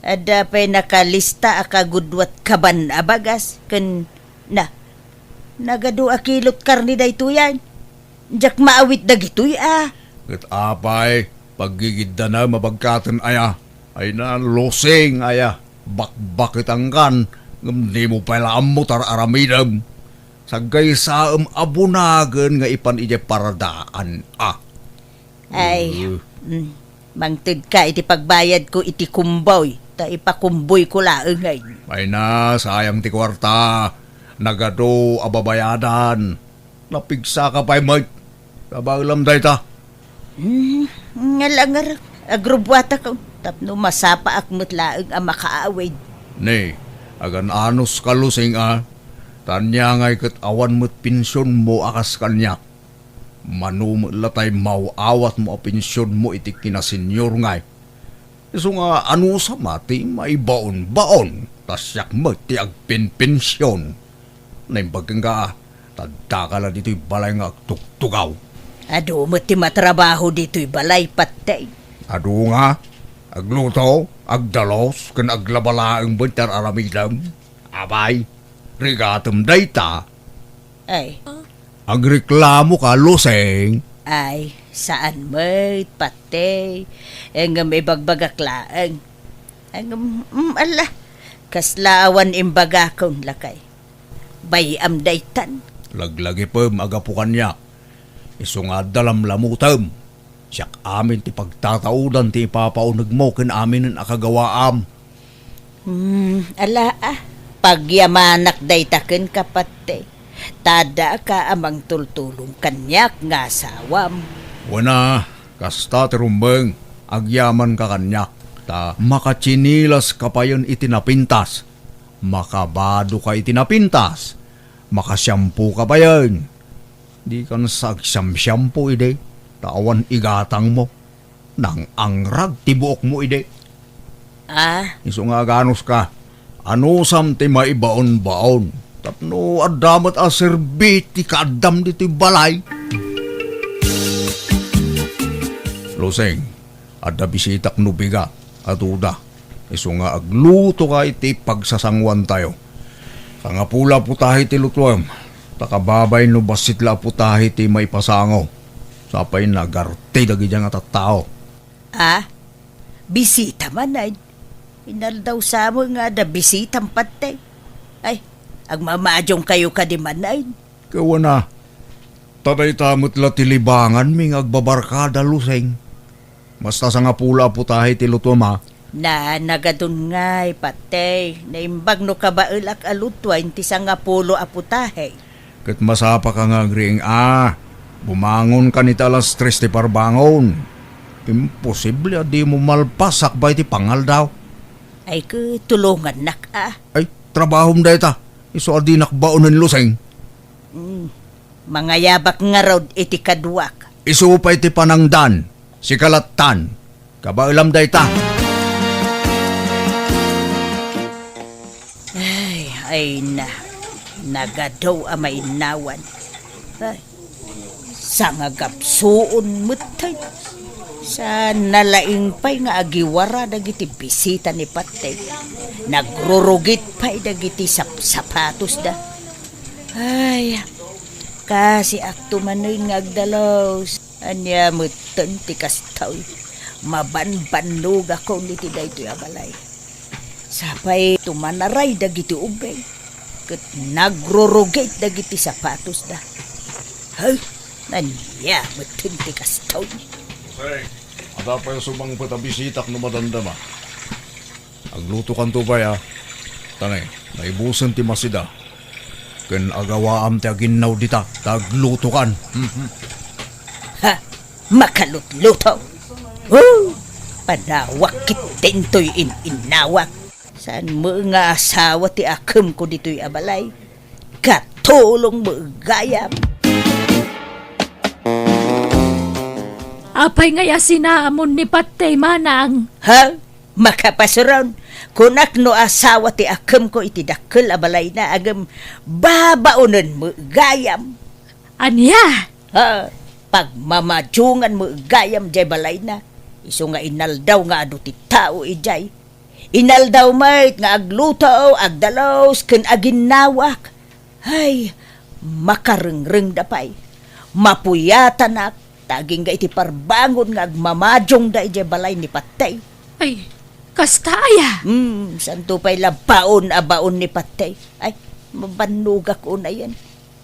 Adda pay nakalista a kagudua ket kaban a bagas, ken, na, nagadu a kilot karne daytoyen. Diak maawit dagitoy, a. Ket apay, paggigiddanem a bagkaten, aya? Ay na, Lusing, aya, bakbaketankan, ngem dimo pay la ammo ti ar-aramidem. Saggaysaem a bunagen nga ipan idiay paradaan, a. Ay, Eh. mm, mangtedka iti pagbayadko iti kumboy, ta ipakumboyko laengen. Ay na, sayang ti kuarta. Nagadu a babayadan. Napigsaka pay met. Kabaelam dayta. Hmm, nga langar, agrubbuatakon, tapno masapaak met laeng a makaawid. Ne, agan-anos ka, Lusing, a. Ta ania ngay ket awan met pensionmo a kas kaniak. Mano met la tay maw-awatmo a pensionmo iti kinasenyor ngay. Isu nga anusam a ti maibaonbaon, ta siak met ti agpenpension. Naimbag kenka, ta addaka la ditoy balay nga agtugtugaw. Adu met ti matrabaho ditoy balay, patay. Adu nga, agluto, agdalus, ken aglaba laeng met ti ar-aramidem. Apay, rigatem dayta. Ay. Agreklamo ka, Lusing? Ay, saan met, patay. Ngem ibagbagak laeng. Ngem, mm, ala, kasla awan imbagakon, lakay. Bay-am daytan. Laglagipem a gapu kaniak. Isu nga adda lamlamutem. Siak amin ti pagtataudan ti ipapaunegmo ken aminen a kagawaam. Hmm, ala, a. Pagyamanak dayta kenka, patay. Ta addaak a mangtultulong kaniak nga asawam. Wen a, kasta ti rumbeng, agyamanka kaniak, ta makatsinilaska payen iti napintas. Makabadoka iti napintas. Makasiampoka payen. Dikan sa agsiamsiampo idi, ta awan igatangmo. Nang-angrag ti buokmo idi. Ah? Isu nga aganuska, anusam ti maibaonbaon tapno adda met a serbi ti kaaddam ditoy balay? Lusing, adda bisitak no bigat a duda. Isu nga aglutoka iti pagsasangoantayo. Sangapulo a putahe ti lutoem, ta kababay no bassit la a putahe ti maipasango. Sapay nagarte dagidiay nga tattao. Ah? Bisita manen? Inaldaw sa met nga adda bisitam, patay. Ay, agmamadiongkayo kadi manen? Kawana, ta dayta met la ti libanganmi nga agbabarkada, Lusing. Basta sangapulo a putahe ti lutoem, a. Na, nagadun ngay, patay. Naimbag no kabaelak a lutoen ti sangapulo a putahe. Ket masapaka nga agriing a. Bumangonkan iti alas tres ti parbangon. Imposible a dimo malpas sakbay ti pangaldaw. Ay, ket tulongannak a. Ay, trabahom dayta. Isu a dinak baonen, Lusing. Mm. Mangayabak ngarud iti kaduak. Isu pay ti panangdan, sika lattan. Kabaelam dayta. Ay, ay na. Nagadu a mainnawan. Ay. Sangagapsuon metten. Sa nalaing pay nga agiwara dagiti bisita ni patay. Nagrurugit pay dagiti sapsapatosda. Ay, kasiakto manen nga agdalus. Ania metten ti kastoy? Mabanbannogakon iti daytoy a balay. Sapay tumanaray dagiti ubing, ket nagrurugit dagiti sapatosda. Hay, ania metten ti kastoy? Seng, adda pay sumangpet a bisitak no madamdama. Aglutokanto pay a. Tanay, naibusen ti masida. Ken agawaam ti aginnaw dita, ta aglutokan. Ha? Makalutluto? Oh, panawak ketdintoy in-innawak. Saan met nga asawa ti akemko ditoy a balay? Katulong met gayam. Apay ngay a sinaamon ni Patey, manang? Ha? Makapasuron, kunak no asawa ti akemko iti dakkel a balayna, ngem babaonen met gayam. Ania? Ha, pagmamadiongan met gayam jay balayna. Isu nga inaldaw nga adu ti tao idiay. Inaldaw met nga agluto, agdalus, ken aginnawak. Ay, makarengrengda pay. Mapuyatanak, ta agingga iti parbangon nga agmamadiongda idiay balay ni Patey. Ay, kasta aya? Hmm, santo pay la baon a baon ni Patey. Ay, mabannogak unayen.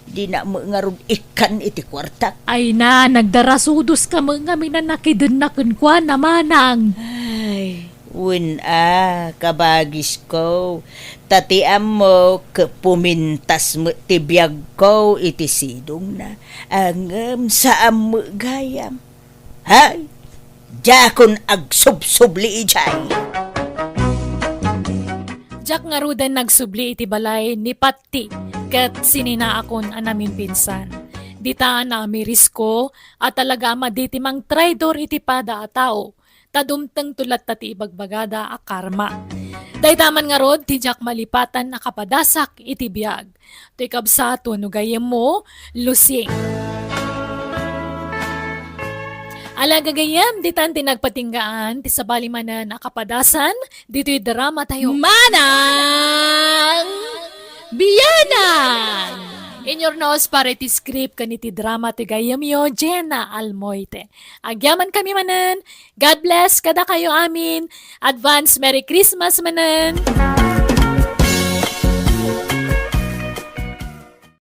Dina met ngarud ikkan iti kuartak. Ay na, nagdarasudoska met ngamin a nakidenna kenkuana, manang. Ay, wen a, kabagisko. Ta ti ammok, pumintas met ti biagko iti sidongna. Ngem saan met gayam. Hay, diakon agsubsubli idiay. Diak ngaruden nagsubli iti balay ni Patti ket sininaakon a namimpinsan. Dita naamirisko a talaga a madi ti mangtraidor iti pada a tao, ta dumtengto latta ti ibagbagada a karma. Dayta man ngarud ti diak malipatan a kapadasak iti biag. Toy kabsat wenno gayyemmo, Lucy. Ala gagayyem, ditan ti nagpatinggaan ti sabali manen a kapadasan ditoy drama tayo. Manang Bianang! Inurnos para iti script ken iti drama ti gayyemyo, Jenna Almoite. Agyaman kami manen. God bless kadakayo amin. Advance Merry Christmas manen.